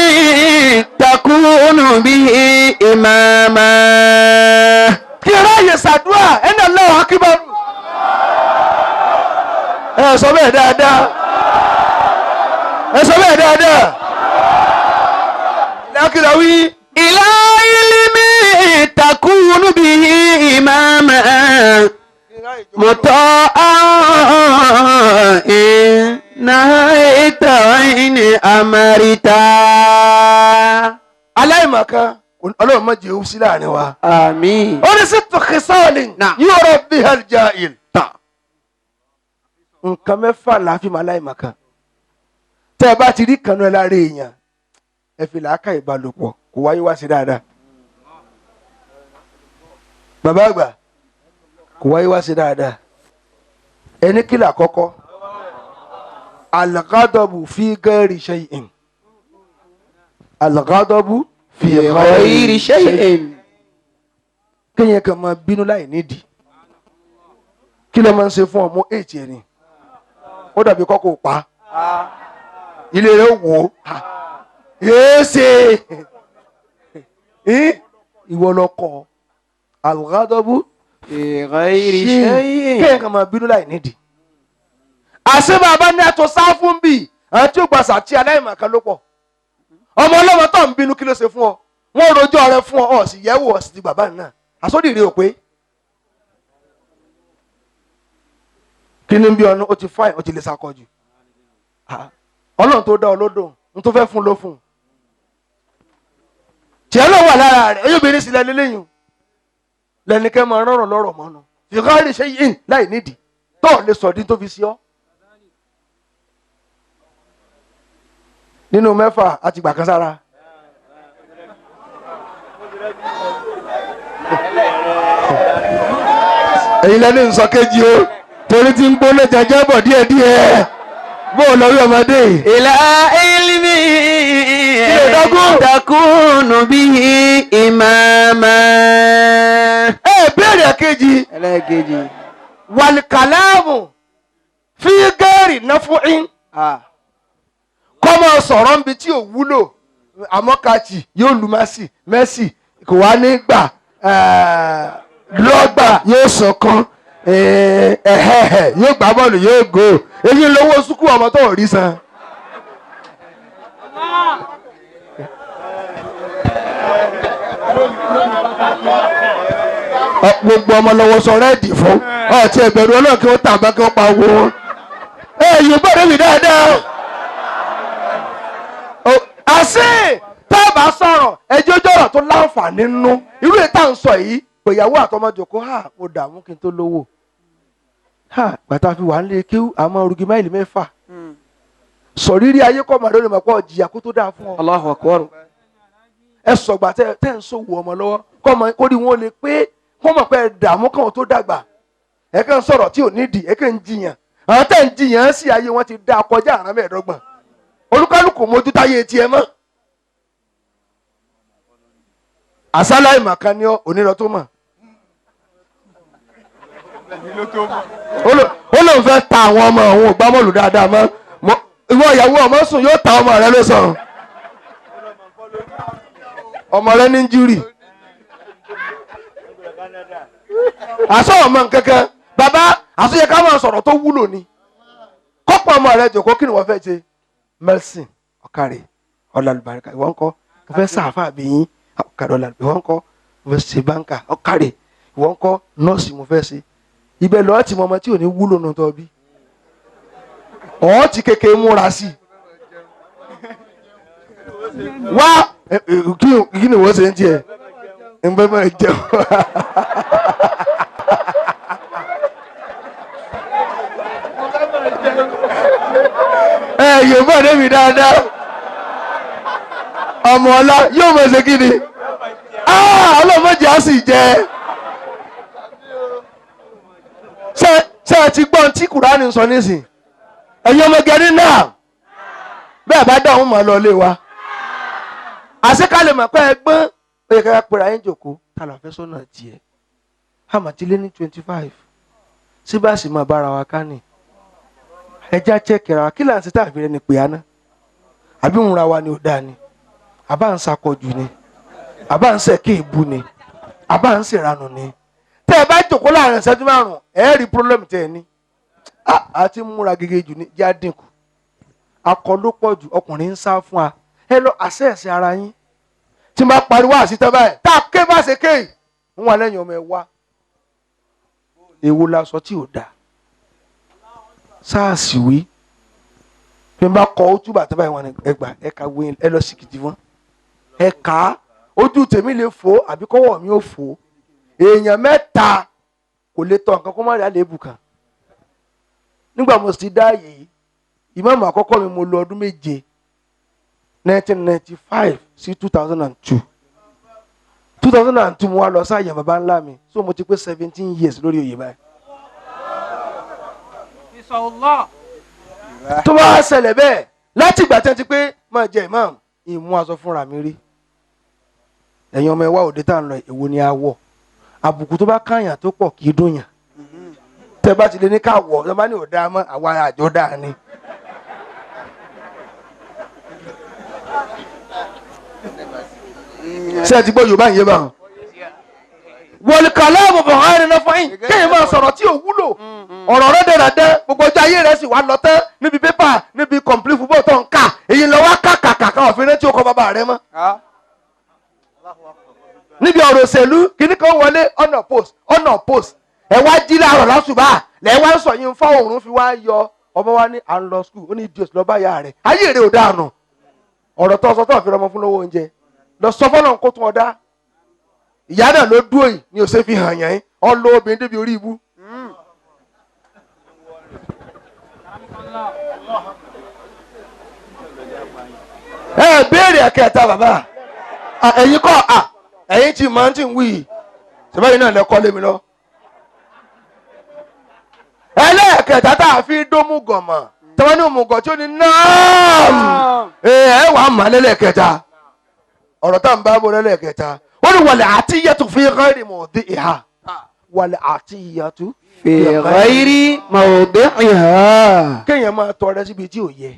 تكون به إماما. Kí ráàyè ṣàdúrà ẹni Allahu akbar. Ẹ sọ bẹ́ẹ̀ dáadáa ẹ sọ bẹ́ẹ̀ dáadáa lákìlá wí. إلى علم تكون به إماما مطاعا إن نهيت وإن أمرت. Aláìmọ̀kan Ọlọ́run má jẹ́ ó sí láàrin wa. آمين. Ó ní sítú kìsọ́ọ̀lì yóò rọ bí aljahil. Nǹkan mẹ́fà la fi máa láìmọ̀kan. Tẹ́ ẹ bá ti rí kanú ẹ lára èèyàn ẹ fi làákà ìbálòpọ̀ kò wáyé wá sí dáadáa. Bàbá àgbà kò wáyé wá sí dáadáa. Ẹni kìlà kọ́kọ́ alghadabu fi ghairi shay'in. Alghadabu fi غير شيء. Kéèyàn kan máa bínú láì nídìí kí ló máa ń ṣe fún ọmọ èjì ẹni ó dàbí kọ́kọ́ pa ilé rẹ̀ wò ó yéé ṣe ìwọ lọkọ alghadabu في غير شيء. kéèyàn kan máa bínú láì nídìí. Àṣé bàbá ní aṣọ sáfù ń bì àti ó gbàsà tí aláìmọ̀kan ló pọ̀ ọmọ ọlọ́mọ tó ń bínú kí ló ṣe fún ọ wọ́n rojọ́ rẹ fún ọ ọ sì yẹ̀wò ọ sì ti bàbá náà àsódìrí ò pé kí ni bí ọ̀nà ó ti fáìn ó ti lè sakọjù Ọlọ́run tó dá ọ lódò ń tó fẹ́ fún ló fún un tiẹ̀ ló wà lára rẹ̀ ẹ̀yọ́ obìnrin sì lẹ́ni lẹ́yìn lẹ́nikẹ́ máa rọrùn lọ́rọ̀ mọ́nu fìkọ́rì ṣe yìí láì nídìí tó lè sọ̀dí tó fi sí ọ. Nínú mẹ́fà àti gbà kan sára. Èyí lẹ́ni nsọ kejì o torí tí ń gbóná jẹjẹ bọ̀ díẹ̀díẹ̀ bó o lọ rí ọmọdé yìí. إلى علم dọ́gún. تكون به إماما. Ẹ béèrè kejì Ẹlẹ́ẹ̀kejì. wàlìkàlámù fi gẹ́rì náfúín kọ́ máa sọ̀rọ̀ níbi tí ò wúlò àmọ́ kàchì yóò lu Messi Messi kò wá ní gbà lọ́gbà yóò sọ̀kan ẹ̀hẹ̀hẹ̀ yóò gbá bọ́ọ̀lù yóò gò èyí lówó sukú ọmọ tó rí san. Gbogbo ọmọ lọ́wọ́ sọ rẹ́ẹ̀dì fún ọtí ẹgbẹ̀rún ọlọ́run kí wọ́n tà bá kí wọ́n pa owó wọn. Ẹ yóò gbọ́dọ̀ mi dáadáa. Àṣé tá a bá sọ̀rọ̀ ẹjọ́ jọ̀rọ̀ tó láǹfààní nínú irú èyí tá à ń sọ yìí pèyàwó àtọmọjòkó ha mo dààmú kí n tó lówó ha gbàtà fi wà ń lé kí àmọ́ rugi máìlì 6 sọ rírí ayé kọ́ màdó lè mọ̀ pọ̀ jìyà kó tó dáa fún ọ. Allahu akbar. Ẹ sọ̀gbà tẹ́ ń sòwò ọmọ lọ́wọ́ kọ́ mọ kó rí wọn lè pé kó mọ̀ pé ẹ dààmú káwọn tó dàgbà ẹ kàn sọ̀rọ̀ tí ò nídìí ẹ kàn ń jiyàn àwọn tẹ́ ń jiyàn sí ayé wọn ti dá kọjá àrán 25 olúkálùkù mójútáyé tiẹ̀ mọ́. Àsálà ìmọ̀kan ni onírọ̀ tó mọ̀ ó lóun fẹ́ ta àwọn ọmọ òun ò gbá bọ́ọ̀lù dáadáa mọ́ ìwọ ìyàwó ọmọ sùn yóò ta ọmọ rẹ ló sọ̀rọ̀ ọmọ rẹ ní júrì àṣọ ọmọ nkankan bàbá àṣọyẹ ká máa sọ̀rọ̀ tó wúlò ni kọ́pọ̀ ọmọ rẹ jòkó kí ni wọ́n fẹ́ ṣe mẹ́sìn ọ̀kàrẹ̀ ọ̀làlùbáríkà ìwọ ńkọ́ mo fẹ́ sàáfà bí yín ọ̀kàrẹ̀ ọ̀làlùbáríkà ìwọ ńkọ́ mo fẹ́ ṣe báńkà ọ̀kàrẹ̀ ìwọ ńkọ́ nọ́ọ̀sì mo fẹ́ ṣe ibẹ̀ lọ́ọ́ ti mọ ọmọ tí ò ní wúlò nù tọ́ bí ọ̀ ti kékeré múra sí i wá kí ni wọ́n ṣe ń tiẹ̀ ń bẹ́ máa jẹun. Ẹ yóò bá débi dáadáa ọmọ ọlá yóò mọ̀ ṣe kí ni ọlọ́mọdé á sì jẹ. Ṣé ẹ ti gbọ́n tí Kùránì sọ nísìn ẹ̀yin ọmọ gẹ̀rí náà bẹ́ẹ̀ bá dáhùn mọ́ lọ lé wa àṣekalẹ̀ mọ̀ pé ẹgbọ́n ó yẹ ká pera yín jòkó ta ló fẹ́ sọ́nà tiẹ̀ àmàtílé ní 25 síbáàsì máa bára wa ká ní ẹja chẹ́kẹ̀rẹ̀ wa kí là ń ṣe tá àfi rẹ ni pè á ná àbí ń ra wa ni ò dáa ni àbá ń sakọjù ni àbá ń sẹ̀kí ìbú ni àbá ń ṣèranù ni tẹ́ ẹ bá jòkó láàrin ìṣẹ́jú 5 ẹ rí pírọ́lẹ́mù tẹ́ ẹ ní àti múra gẹ́gẹ́ jù ní já dínkù akọ ló pọ̀ jù ọkùnrin ń sá fún wa ẹ lọ àṣẹ ẹ̀sìn ara yín tí n bá pariwo àṣìṣe báyìí tá a ké bá ṣe ké yìí ń wà lẹ́yìn ọmọ ẹ wá èwo la sọ tí ò dáa sáàsì wí bí n bá kọ ó túbà tó báyìí wọn ẹgbà ẹ ka wé ẹ lọ sí kìtì wọn ẹ kà á ojú tèmi lè fò àbí kọ́wọ́ mi ò fò èèyàn 3 kò lè tọ nǹkan kó má rí àléébù kan nígbà mo sì dá yìí ìmáàmù àkọ́kọ́ mi mo lò ọdún 7 1995 sí 2002 2002 mo wá lọ sáàyè baba ńlá mi so mo ti pé 17 years lórí oyè báyìí. Tó bá ṣẹlẹ̀ bẹ́ẹ̀ láti ìgbà tí wọ́n ti pé máa jẹ ìmáàmù ìmú aṣọ fúnra mi rí ẹ̀yin ọmọ ẹ wá òde tá à ń lọ èwo ni a wọ̀ àbùkù tó bá káyàn tó pọ̀ kì í dùn yàn tẹ bá ti lè ní ká wọ̀ ẹ bá ní ò dáa mọ́ àwa àjọ dáa ni. Ṣé ẹ ti gbọ́ Yorùbá yẹn báwọn. Wọ̀lùkàlà àbùbọ̀ ọ̀hún ẹ̀rọ fún yín kéèyàn máa sọ̀rọ̀ tí ò wúlò ọ̀rọ̀ rẹ̀ dẹ̀rẹ̀dẹ̀ gbogbo ọjọ́ ayé rẹ̀ sì wá lọ tán níbi pépà níbi complete football tó ń kà èyí lọ wá kàkàkà káwọn fi rántí ọkọ̀ bàbá rẹ mọ́. Níbi ọ̀rọ̀ òṣèlú kìíní kan wọlé ọ̀nà post ọ̀nà post ẹ wá jí láàárọ̀ lásùbà lẹ wá ń sọ yín fáwọn òórùn fi wá yọ ọmọ wa ní à ń lọ skul ó ní idiot lọ bá yà rẹ ayé rẹ ò dáànù ọ̀rọ̀ tó sọ tó fi rọmọ fún lówó oúnjẹ lọ sọ fọlọ́n kó tún ọ dá ìyá náà ló dúró yìí ni ò ṣe fi hàn yẹn ọ lọ obìnrin débi orí ibú. Ẹ béèrè ẹ̀kẹta bàbá ẹ̀yin kọ́ ẹ̀yin tí màá ti ń wí yìí ṣùgbọ́n náà lẹ́kọ́ lé mi lọ. Ẹlẹ́ẹ̀kẹta tá a fi dómú gọ̀mọ̀ tọ́wọ́n ní òmùgọ̀ tí ó ní náàm ẹ wàá mà lẹ́lẹ́kẹta ọ̀rọ̀ tá à ń bá bọ̀ lẹ́lẹ́kẹta ó ní wàlẹ̀ àti yẹtu fi ghairi mawdi'iha wàlẹ̀ àti yẹtu fi ghairi mawdi'iha. Kéèyàn máa tọrẹ síbi tí ò yẹ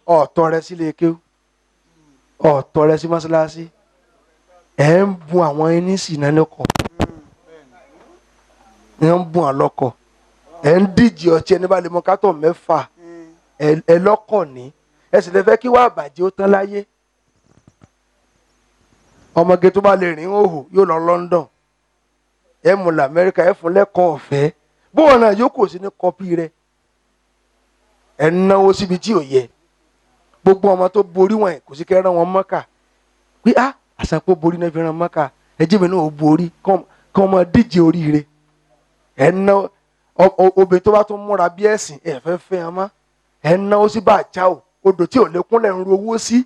ọ̀ tọrẹ sílé kéwú ọ̀ tọrẹ sí mọ́ṣáláṣí ẹ̀ ń bu àwọn ẹni sì náà lọ́kọ̀ ẹ̀ ń bu àwọn lọ́kọ̀ ẹ̀ ń díje ọtí ẹni bá lè mọ kátó 6 ẹ lọ́kọ̀ ní ẹ sì lè fẹ́ kí wàá bàjẹ́ ó tán láyé ọmọge tó bá lè rìn òhò yóò lọ London Ẹ mú lọ Amẹ́ríkà, ẹ fún lẹ́kọ̀ọ́ ọ̀fẹ́. Bóun náà yóò kò sí ní kọ́pì rẹ. Ẹ náwó síbi tí ò yẹ. Gbogbo ọmọ tó borí wọn kò sí kẹ́ rán wọn Mọ́kà. Pé á àṣàpọ̀ borí náà fi rán Mọ́kà. Ẹ jí mi náà ò borí kọ́ ọmọ díje oríire. Ẹ ná obìnrin tó bá tún múra bí ẹ̀sìn ẹ fẹ́ fẹ́ ẹ mọ́. Ẹ náwó sí bàjá o, odò tí ò lè kúnlẹ̀ ń ru owó sí.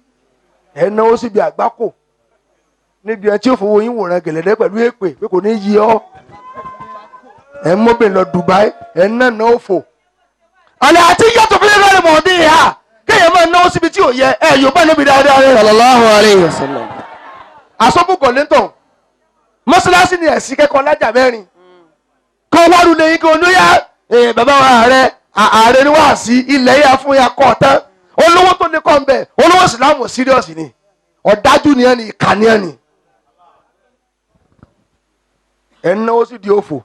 Ẹ náwó síbi àgbákò. Níbi ẹ tí ó fowó yín wòran gẹ̀lẹ́dẹ́ pẹ̀lú èpè pé kò ní yí ọ. Ẹ mọ́bìnrin lọ Dubai, ẹ ná ná òfò. Àlẹ́ àti yàtọ̀ fún yẹ́rọ rẹ̀ mọ̀ọ́dé yà. Kéèyàn máa náwó síbi tí ò yẹ, ẹ yóò bá níbi dáadáa rẹ̀. Sallallahu alayhi wa sallam. Àsọ́bùkọ̀ lẹ́tọ̀. Mọ́sálásí ni ẹ̀sìn kẹ́kọ̀ọ́ lájà mẹ́rin. Kọ́ wárú lẹ́yìn kí olóyà bàbá wa ààrẹ ààrẹ ni wá sí ilẹ̀ yà fún ya kọ́ tán. Olówó tó ní kọ́ ń bẹ̀, olówó ìsìlámù síríọ̀sì ni. Ọ̀dájú ni ẹni, ìkà ni ẹni. Ẹ náwó sí di òfò.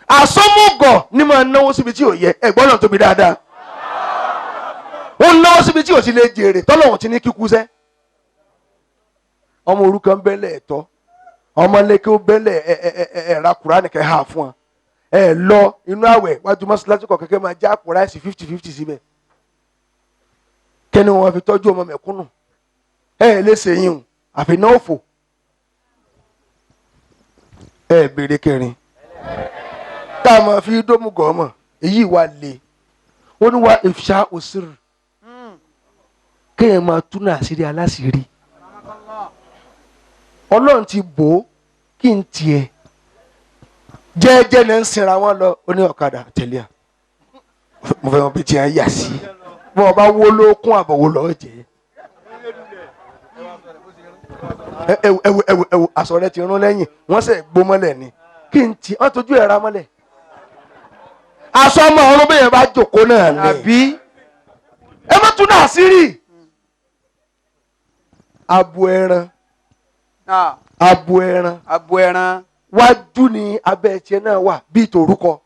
Àsọmúgọ̀ ni máa náwó síbi tí ò yẹ, ẹ̀gbọ́n náà tóbi dáadáa. Ó náwó síbi tí ò ti lè jèrè, tọ́lọ́hún ti ní kíkú sẹ́. Ọmọ òrukàn bẹ́lẹ̀ ẹ̀tọ́, ọmọ lẹ́kẹ́ ó bẹ́lẹ̀ ẹ ẹ ẹ ẹ ra Kùránì kẹ́ hà fún wa. Ẹ lọ inú àwẹ̀ wájú mọ́ṣáláṣí kọ̀ kẹ́kẹ́ máa já àpò ráìsì 50-50 síbẹ̀. Kẹ́ni wọn fi tọ́jú ọmọ mẹ̀kúnnù. Ẹ lè ṣe yín o, àfi náà òfò. Ẹ béèrè kẹrin. Tá a máa fi dómú gọ̀ọ́mọ̀, èyí wà lè. Ó ní wá ìfṣà òsírì. Kéèyàn máa túnú àṣírí aláṣírí. Ọlọ́run ti bò ó kí n tiẹ̀. Jẹ́ẹ́jẹ́ ní ń sinra wọn lọ, ó ní ọ̀kadà tẹ̀lé à. Mo fẹ́ wọn bí tiẹ̀ yà sí. Bọ́n ọba wo ló kún àbọ̀ wo lọ́ọ́ jẹ́. Ẹwù ẹwù ẹwù ẹwù aṣọ rẹ ti rún lẹ́yìn, wọ́n sẹ̀ gbó mọ́lẹ̀ ni. Kí n tiẹ̀, wọ́n tójú ẹ̀ ra mọ́lẹ̀. Aṣọ ọmọ ọ̀run bẹ́ẹ̀ bá jòkó náà ni. Àbí? Ẹ má tún náà sírí. Abo ẹran. Abo ẹran. Abo ẹran. Wájú ni abẹ́ ẹ̀tiẹ̀ náà wà bíi tòrúkọ.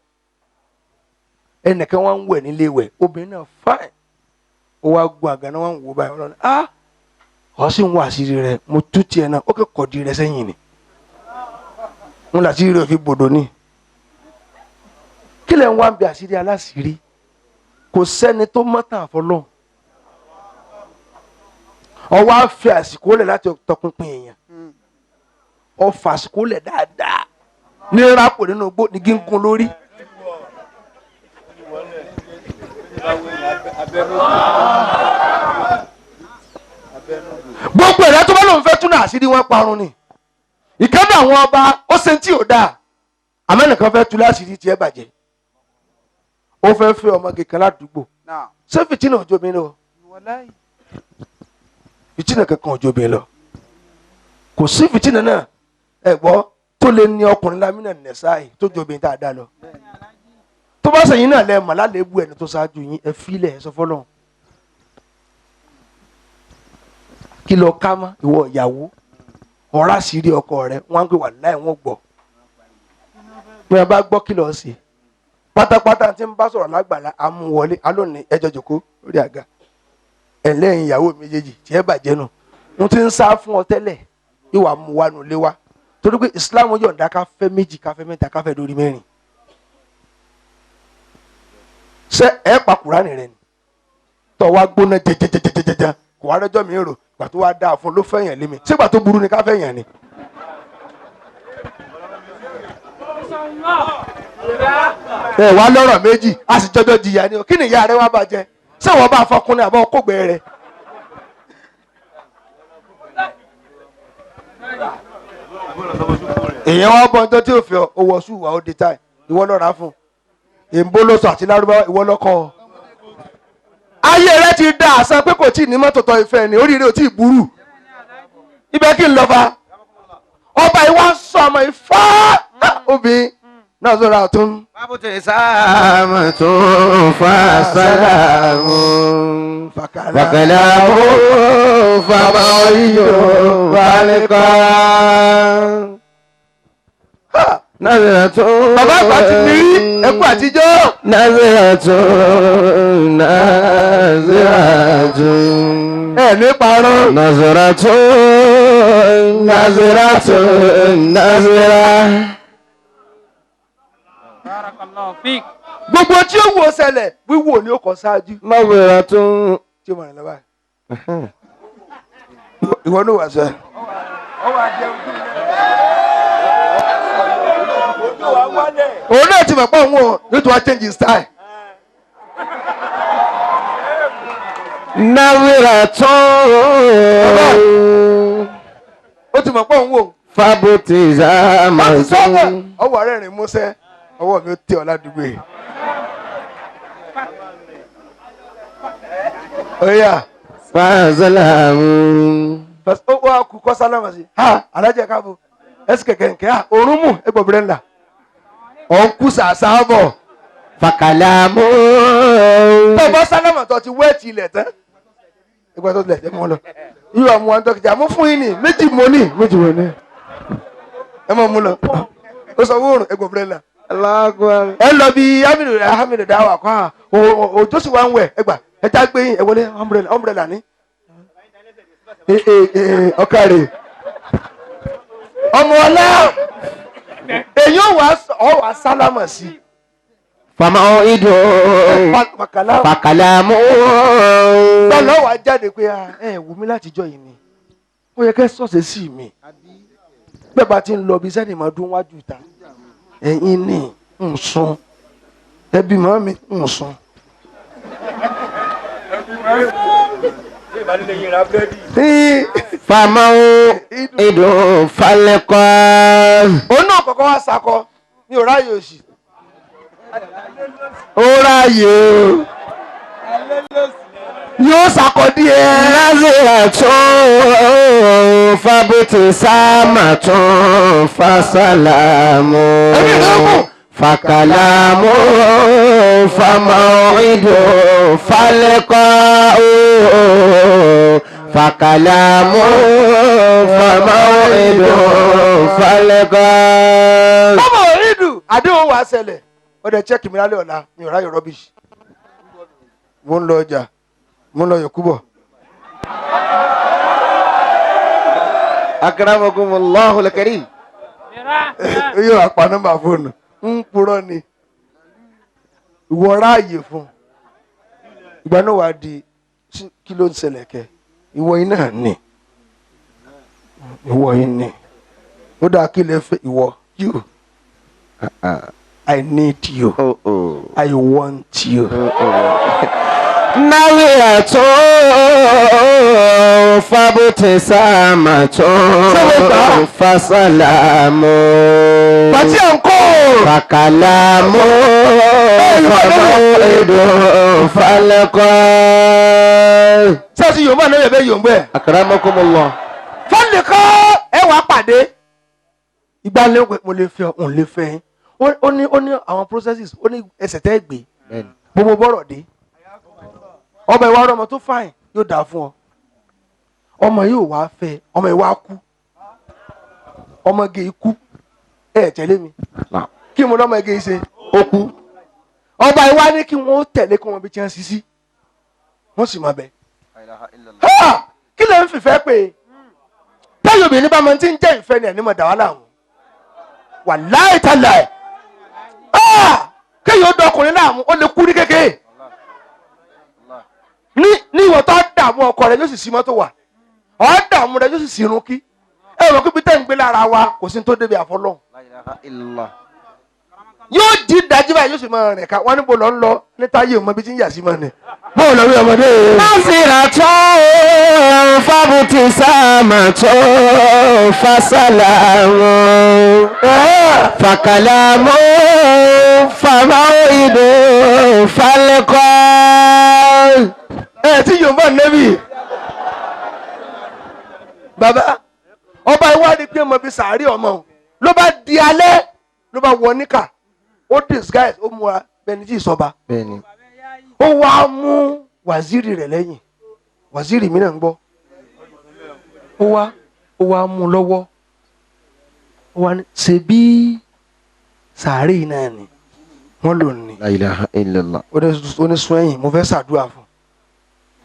Ẹnìkan wá ń wẹ̀ nílé wẹ̀, obìnrin náà fáìn. Ó wá gun àga náà wá ń wò báyìí. Ọlọ́run á ọ sì ń wá àṣírí rẹ̀, mo tú tiẹ̀ náà, ó kẹ́kọ̀ọ́ di rẹ̀ sẹ́yìn ni. Mo làṣírí rẹ̀ fi bòdò ni. Kí lẹ̀ ń wá ń bẹ àṣírí aláṣírí? Kò sẹ́ni tó mọ́ tàn fọlọ́. Ọwọ́ á fi àsìkò lẹ̀ láti tọpinpin èèyàn. Ó fa àsìkò lẹ̀ dáadáa. Ní rápò nínú igbó ní gígùn lórí. Gbogbo ẹ̀dá tó bá lòun fẹ́ túnú àṣírí wọn parun ni. Ìkànnì àwọn ọba ó ṣe tí ò dáa. Àmọ́ ẹnìkan fẹ́ tú láṣìírí tiẹ̀ bàjẹ́. Ó fẹ́ fẹ́ ọmọge kan ládùúgbò. Ṣé fìtínà òjò mi lọ? Fìtínà kankan òjò mi lọ. Kò sí fìtínà náà ẹ gbọ́ tó lè ní ọkùnrin lámínà nẹ̀sáì tó jọ obìnrin tá a dá lọ. Tó bá sẹ́yìn náà lẹ mọ̀ lálébù ẹni tó ṣáájú yín ẹ fílẹ̀ ẹ sọ fọ́lọ́run. Kí lọ ká mọ́ ìwọ ìyàwó ọ̀rá sì rí ọkọ rẹ wọ́n á ń pè wà láì wọ́n gbọ́. Bí wọ́n bá gbọ́ kí lọ sí pátápátá tí ń bá sọ̀rọ̀ lágbàlá amúwọlé alónìí ẹjọ́ jòkó lórí àga ẹlẹ́yìn ìyàwó méjèèjì tí ẹ bàjẹ́ nù mo ti ń sá fún ọ tẹ́lẹ̀ ìwà mú wa nù lé wa torí pé Islam yọ̀ǹda ká fẹ́ méjì ká fẹ́ mẹ́ta ká fẹ́ lórí mẹ́rin. Ṣé ẹ pa Kùránì rẹ ni tọ́ wa gbóná jẹjẹjẹjẹjẹjẹ kò wá rẹjọ́ mi rò gbà tó wá dáa fún ló fẹ́yàn lé mi ṣé gbà tó burú ni ká fẹ́yàn ni. Ẹ wá lọ́rọ̀ méjì a sì jọjọ́ jìyà ni o kí ni ìyá rẹ wá bàjẹ́ ṣé wọ́n bá fọkùnrin àbọ̀ kógbẹ́ rẹ. Èèyàn wá bọ́ ọjọ́ tí ò fi owó sùn wà ó di táì ìwọ lọ́ra fún un èǹbó ló sọ àti lárúbáwá ìwọ lọ́kọ́. Ayé rẹ ti da àṣà pé kò tí ì ní mọ́tò tọ́ ìfẹ́ ni oríire ò tí ì burú ibẹ̀ kí n lọ fa ọba ìwà sọ ọmọ ìfá obìnrin náà sọ̀rọ̀ àtún. Sáàmù fa sáàmù fàkàlà ó fàbáyò fàlẹ́kọ̀. Bàbá àgbà ti ní ẹkú àtijọ́. Nàzíràtú nàzíràtú. Ẹ ní parọ́. Nàzíràtú nàzíràtú nàzírà. Gbogbo tí ó wò ṣẹlẹ̀ wíwò ni ó kọ ṣáájú. Maghfiratun. Tí o mọ̀ rẹ̀ lọ́wọ́ báyìí. Ìwọ ló wà sọ. Òun náà ti mọ̀ pé òun ò yóò tún wá change his style. Nawiratun. Ó ti mọ̀ pé òun ò. Fabutizamatun. Ọwọ́ rẹ̀ rìn músẹ́, ọwọ́ mi ó tẹ ọ ládùúgbò yìí. Oya. Fasalamu. Ó wá kú kọ́ sálámà sí. Ha alájẹ káàbọ̀. Ẹsì kẹ̀kẹ́ nkẹ́ ha òórùn mú ẹgbọ̀bìrẹ́ ńlá. Ọ̀ ń kú sàṣà bọ̀. Fakalamu. Tó bá sálámà tó ti wẹ́ẹ̀tì ilẹ̀ tán. Ìgbà tó tilẹ̀ jẹ́ mọ́ lọ. Yíyọ àwọn àwọn dókítà mú fún yín ní méjì mọ́ ní méjì mọ́ ní. Ẹ mọ̀ mú lọ. Ó sọ wóorùn ẹgbọ̀bìrẹ́ ńlá. Ẹ lọ bí Hamidu Hamidu dáwà kọ́ ha òjò sì wá ń wẹ̀ ẹgbà ẹ já gbé yín ẹ wọlé umbrella ní. Ọkàrè ọmọ ọlá èyí ò wá sálámà sí. Famau'idu. Fakalamu. Bọ́lá wàá jáde pé ẹ wù mí látijọ́ yìí ni ó yẹ kẹ́ sọ̀sẹ̀ sí mi bẹ́ẹ̀ bá ti ń lọ bí sẹ́ni máa dún wájú ìta ẹ̀yin ni ń sun ẹbí mọ́ mi ń sun. Famau'idu falqa. Òun náà kọ́kọ́ wá sakọ ní ò ráyè òsì. Ó ráyè o. Yóò sakọ díẹ̀. Naziratun fabtisamatun fasalamu. Fakalamu famau'idu falqa. Fakalamu famau'idu falqa. Famau'idu àdéhùn wàá ṣẹlẹ̀. Ó dẹ̀ check mi lálẹ́ ọ̀la mi ò ráyè rubbish. Mo ń lọ ọjà, mo ń lọ yòókù bọ̀. Akramakumullahu al-karim. Yóò wá pa nọ́mbà fóònù. Ń purọ́ ni. Ìwọ ráàyè fún. Ìgbà náà wàá di kí ló ń ṣẹlẹ̀ kẹ? Ìwọ yìí náà ni. Ìwọ yìí ni. Ó dáa kí lè fẹ́ ìwọ. You. I need you. Oh, oh. I want you. Oh, oh. Nawiratun fabtisamatun fasalamu. Bàtí à ń kó. Fakalamu famau'idu falqa. Sẹ́ẹ̀sì Yorùbá náà yẹ bẹ́ẹ̀ Yorùbá ẹ̀. Akramakumullah. Falqa ẹ wàá pàdé. Ìgbà lé mo lè fẹ́ òun lè fẹ́ yín. Ó ní àwọn processes ó ní ẹsẹ̀ tẹ́ gbé gbogbo bọ́rọ̀ dé ọmọ ìwà ọmọ tó fàìn yóò dáa fún ọ ọmọ yóò wá fẹ́ ọmọ ìwà kú ọmọge ikú ẹ tẹ̀lé mi kí mo lọ́mọ ege ṣe ó kú ọba ìwà ní kí wọ́n tẹ̀lé kí wọ́n bí tí wọ́n ṣí sí wọ́n sì máa bẹ̀. Kí ló ń fìfẹ́ pé táyọ̀ obìnrin bá máa ti ń jẹ́ ìfẹ́ ni ẹ̀ ní mọ̀ dà wá láàmú wàláì tàláì kéèyàn ó dọkùnrin láàmú ó lè kú ní kékeré ní ìwọ tó dààmú ọkọ rẹ yóò sì sí mọ́tò wà ọ̀ dààmú rẹ yóò sì sí irun kí ẹ wọ́n kí pété ń gbé lára wa kò sí tó débi àfọlọ́ yóò di dájú báyìí yóò sì máa rìn ká wọn níbo lọ ń lọ ní táyé òun mọ ibi tí ń yà sí mọ́ ni bóun lọ rí ọmọdé. Naziratun fabtisamatun fasalamu. Fakalamu famau'idu falqa. Ẹ tí Yorùbá nẹ́bì. Bàbá ọba ìwádìí pé ọmọ bíi sàárì ọmọ òun ló bá di alẹ́ ló bá wọ níkà ó disguise ó múra bẹni tí ìsọba. Ó wá mú wàzírì rẹ̀ lẹ́yìn wàzírì mi náà ń gbọ́ ó wá mú lọ́wọ́ ó wá ní ṣe bí sàárè náà ni wọ́n lò ní. La ilaha illallah. Ó ní sún ẹ̀yìn mo fẹ́ ṣàdúrà fún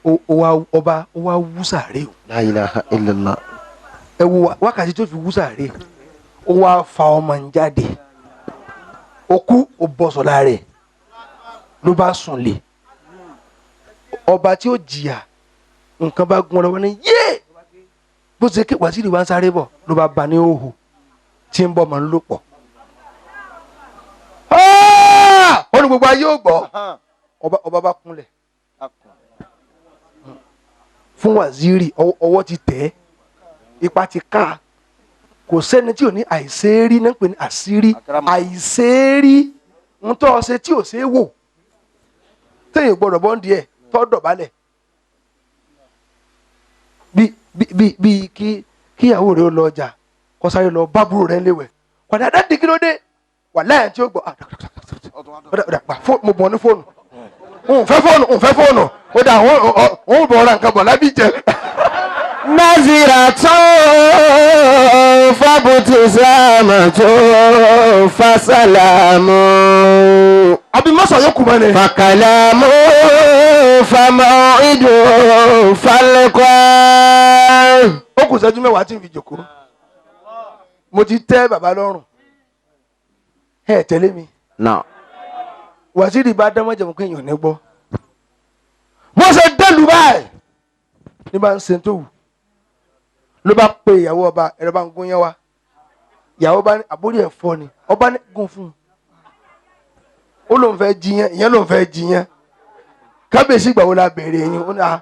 un ọba ó wá wú sàárè o. La ilaha illallah. Ẹ wo wákàtí tó fi wú sàárè ó wá fa ọmọ ń jáde ó Òkú ò bọ̀sọ̀ lára ẹ̀ ló bá sùn lé. Ọba tí ó jìyà nǹkan bá gún ọ lọ́wọ́ ní yé bó ṣe ké wàsíìrì wá ń sáré bọ̀ ló bá ba ní òhù tí ń bọ̀ mọ́ ń lò pọ̀. Ó ní gbogbo ayé ò gbọ́ ọba bá kúnlẹ̀ fún wàzírì ọwọ́ ti tẹ̀ ẹ́ ipa ti ká kò sẹ́ni tí ò ní àìsèérí náà pè ní àṣírí àìsèérí ń tọ́ ọ ṣe tí ò ṣe é wò téèyàn gbọ́dọ̀ bọ́ǹdì ẹ̀ tọ́ dọ̀bálẹ̀ bí kí kíyàwó rẹ̀ ó lọ ọjà kó sáré lọ bábúrò rẹ̀ léwẹ̀ padà dáàdì kí ló dé wà láyà tí ó gbọ́ gbà mo bọ̀ ní fóònù n fẹ́ fóònù n fẹ́ fóònù ó dà òun bọ̀ ọ̀rọ̀ nǹkan bọ̀ lábí jẹ. Nazira tó fábùtì sáàmù tó fásálàmù. Àbí mọ́sàn yóò kú mọ́ ni. Fàkàlàmù fàmọ́ ìdò falẹ́kọ́. Ó kù ìṣẹ́jú mẹ́wàá tí n fi jòkó. Mo ti tẹ́ bàbá lọ́rùn. Ẹ tẹ̀lé mi. Wàsíìrì bá dán mọ́jẹ̀mú pé èèyàn ní gbọ́. Bó ṣe dẹ́lu báyìí ní bá ń ṣe tó wù ló bá pe ìyàwó ọba ẹ̀rọ bá ń gún yẹn wá. Ìyàwó bá ní àbórí ẹ̀fọ́ ni ọba ní gún fún un. Ó lóun fẹ́ jiyàn ìyẹn lóun fẹ́ jiyàn. Kábíyèsí ìgbà wo la bèrè yín ó ní à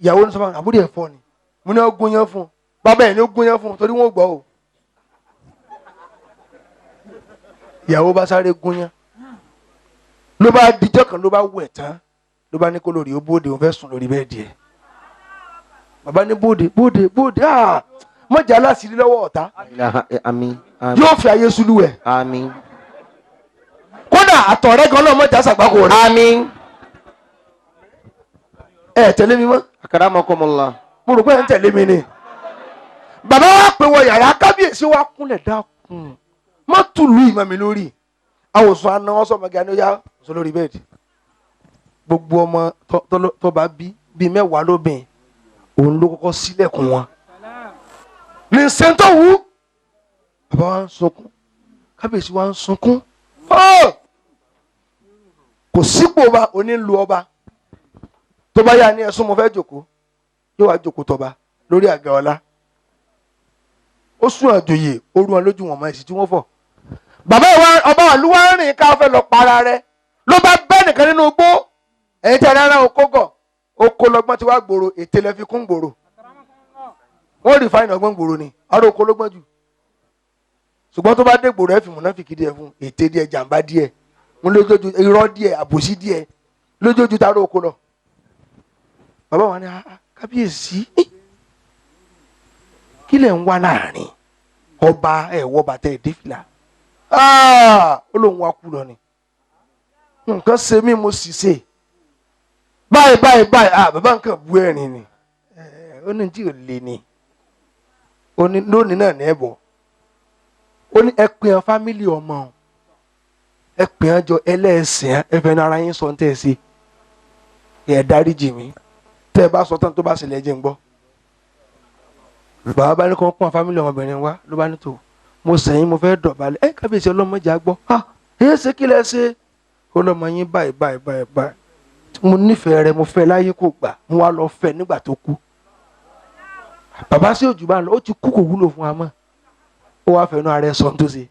ìyàwó ní sọ́fà àbórí ẹ̀fọ́ ni mo ní ó gún yẹn fún un bàbá ẹ̀ ní ó gún yẹn fún un torí wọ́n gbọ́ o. Ìyàwó bá sáré gún yẹn ló bá dijọ́ kan ló bá wẹ̀ tán ló bá ní kó lórí ó bóde òun fẹ́ sùn lórí bẹ́ẹ̀dì ẹ̀. Bàbá ní bóde bóde bóde aa mọ̀jà aláṣìírí lọ́wọ́ ọ̀tá yóò fi ayé sulu ẹ̀. Àmín. Kódà àtọ̀rẹ́ gan náà mọ̀jà sàgbákò rẹ̀. Àmín. Ẹ tẹ̀lé mi mọ́. Akramakumullah. Mo rò pé ẹ ń tẹ̀lé mi ni. Bàbá wa pè wọ yàrá kábíyèsí wa kúnlẹ̀ dákun má tùlù ìmọ̀ mi lórí. Àwòsàn aná wọn sọmọ gani ó yá sọ lórí bẹ́ẹ̀dì. Gbogbo ọmọ tó bá bí bíi mẹ́wàá lóbìn òun ló kọ́kọ́ sílẹ̀kùn wọn. Ní sẹ́ńtọ̀ wú bàbá wa ń sunkún kábíyèsí wa ń sunkún kò sípò ọba òní ń lu ọba tó bá yá ní ẹ̀sùn mo fẹ́ jòkó yóò wá jòkó tọba lórí àga ọlá ó sún àjòyè ó rú wọn lójú wọn mọ èsì tí wọ́n fọ̀. Bàbá ìwà ọba àlúwà ń rìn ká fẹ́ lọ para rẹ̀ ló bá bẹ́ nìkan nínú igbó ẹ̀yin tí a rárá okó gọ̀ oko lọ́gbọ́n ti wá gbòòrò ètè lẹ fi kún gbòòrò wọ́n rí fáìnà ọgbọ́n gbòòrò ni ará oko ló gbọ́n jù ṣùgbọ́n tó bá dé gbòòrò ẹ̀ fi mùnáfìkì díẹ̀ fún ètè díẹ̀ jàǹbá díẹ̀ ń lójoojú irọ́ díẹ̀ àbòsí díẹ̀ lójoojú tá ará oko lọ. Bàbá wa ní kábíyèsí kí lẹ̀ ń wá láàrin ọba ẹ̀ wọ bàtà ẹ̀ dé fìlà ó lóun wá kú lọ ni nǹkan ṣe mí mo sì ṣe báyìí báyìí báyìí ah bàbá nǹkan bu ẹ̀rín ni ó ní tí ò lè ní ó ní lónìí náà ní ẹ̀bọ̀ ó ní ẹ pè hàn fámìlì ọmọ ọ ẹ pè hàn jọ ẹlẹ́sìn ẹ fẹ́ ní ara yín sọ ní tẹ́ ẹ ṣe ẹ dáríjì mí tẹ́ ẹ bá sọ tán tó bá ṣẹlẹ̀ ẹ jẹ́ ń gbọ́. Bàbá bá ní kó pọ́n fámìlì ọmọbìnrin wa ló bá ní tó mo sẹ́yìn mo fẹ́ dọ̀bálẹ̀ ẹ kábíyèsí ọlọ́mọdé á gbọ́ ah ẹ ṣe kí lẹ ṣe ọlọ́mọ yín báyìí báyìí báyìí báyìí mo nífẹ̀ẹ́ rẹ mo fẹ́ láyé kò gbà mo wá lọ fẹ́ nígbà tó kú. Bàbá sí òjò bá ń lọ ó ti kú kò wúlò fún wa mọ́ ó wá fẹnu ara ẹ sọ tó ṣe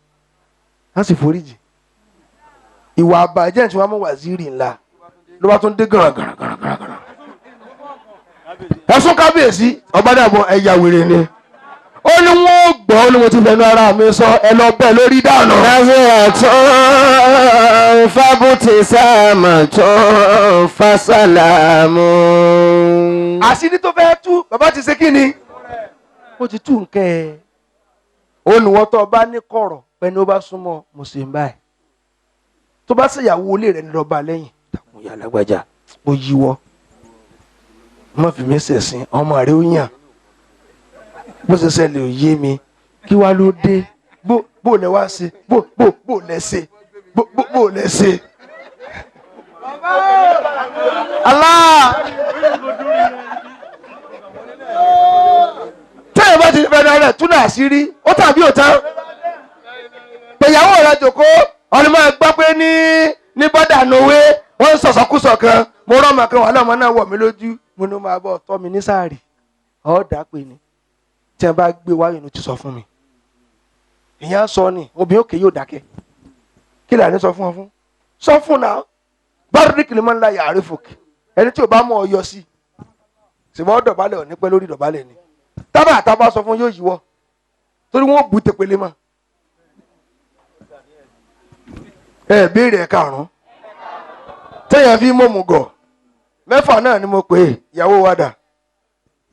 wọ́n sì foríjì ìwà àbàjẹ́ tí wọ́n mú wàzírì ńlá ló bá tún dé gàràgàràgàràgàrà ẹ̀sùn kábíyèsí ọba dàbọ̀ ẹ̀yà wèrè ni ó ní wọ́n gbọ́ ó ní mo ti fẹnu ara mi sọ ẹ lọ bẹ́ẹ̀ lórí dànù. Nazira tó fábùtì sáàmù tó fásálàmù. Àṣírí tó fẹ́ tú bàbá ti ṣe kí ni ó ti tú nǹkan ẹ̀ ó ní wọ́n tó bá ní kọ̀rọ̀ pẹ́ni ó bá súnmọ́ mùsùlùmí báyìí tó bá ṣèyàwó ilé rẹ̀ ní lọ́ba lẹ́yìn dàkún ìyá alágbájá ó yíwọ́ má fi mí ṣẹ̀sín ọmọ rẹ̀ ó yàn bó ṣe ṣẹlẹ̀ ò yé mi kí wá ló dé bó lẹ wá ṣe bó lẹ ṣe bó lẹ ṣe. Allah tẹ́yìn bá ti fẹ́ràn rẹ̀ túnú àṣírí ó tàbí òtán pẹ̀yàwó rẹ̀ jòkó ọ̀nà máa gbọ́ pé lọ́mọ kan wà lọ́mọ náà wọ̀ mí lójú mo ní máa bọ̀ tọ́ mi ní sáàrì ọ̀ọ́dà pé ni tí wọ́n bá gbé wáyé ló ti sọ fún mi. Ìyẹn sọ ni obìnrin òkè yóò dákẹ́. Kí làní sọ fún ọ fún? Sọ fún náà. Bárúdí kìlímọ̀ ńlá yàrá fòkè. Ẹni tí ò bá mọ̀ ọ yọ sí. Ṣùgbọ́n dọ̀bálẹ̀ ò ní pẹ́ lórí dọ̀bálẹ̀ ni. Tábà àtàbà sọ fún yóò yíwọ́. Torí wọ́n bu tẹpẹlẹ mọ́. Ẹ béèrè ẹ̀ karùn-ún. Téèyàn fi mọ̀mù gọ̀. Mẹ́fà náà ni mo pè é ìyàwó wa dà.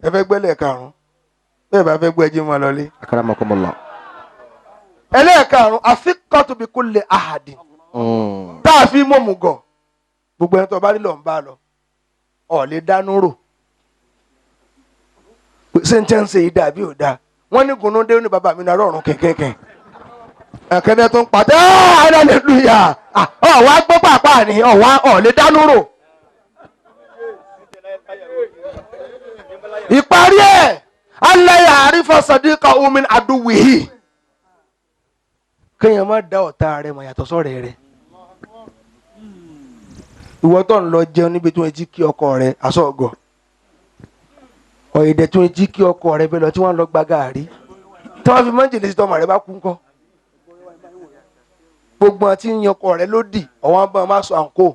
Ẹ fẹ́ gbẹ́lẹ̀ karùn-ún. Bẹ́ẹ̀ bá fẹ́ gbọ́ ẹjí mọ́ lọlé. Akramakumullah. Ẹlẹ́ẹ̀karùn-ún àfikọ́tù bí kulli ahadin. Tá a fi mọ̀mù gọ̀. Gbogbo ẹni tó bá rí lọ ń bá lọ. Ọ̀ lè dánú rò. Ṣé n tẹ́ ń ṣe ìdá àbí ò dáa? Wọ́n ní Gúnúndé ní bàbá mi náà rọrùn kẹ̀kẹ́kẹ̀. Ẹ̀kẹ́dẹ́ tó ń pàtẹ́ hallelujah. Ọ̀wá gbọ́ pàápàá ni ọ̀wá ọ̀ lè dánú rò. Ìparí ẹ̀ alẹ́ àrífà sadiqa omin aduwihi. Kéèyàn má dá ọ̀tá rẹ̀ mọ̀ yàtọ̀ sọ̀rẹ́ rẹ̀. Ìwọ tó ń lọ jẹun níbi tí wọ́n jí kí ọkọ rẹ̀ aṣọ ọ̀gọ̀. Ọ̀yẹ̀dẹ̀ tí wọ́n jí kí ọkọ rẹ̀ bẹ́ẹ̀ lọ tí wọ́n lọ gba gàárì. Tí wọ́n fi mọ́jèlé sí tọmọ rẹ̀ bá kú ńkọ́. Gbogbo àti yan ọkọ rẹ̀ lódì ọ̀wọ́n bá máa sọ àǹkó.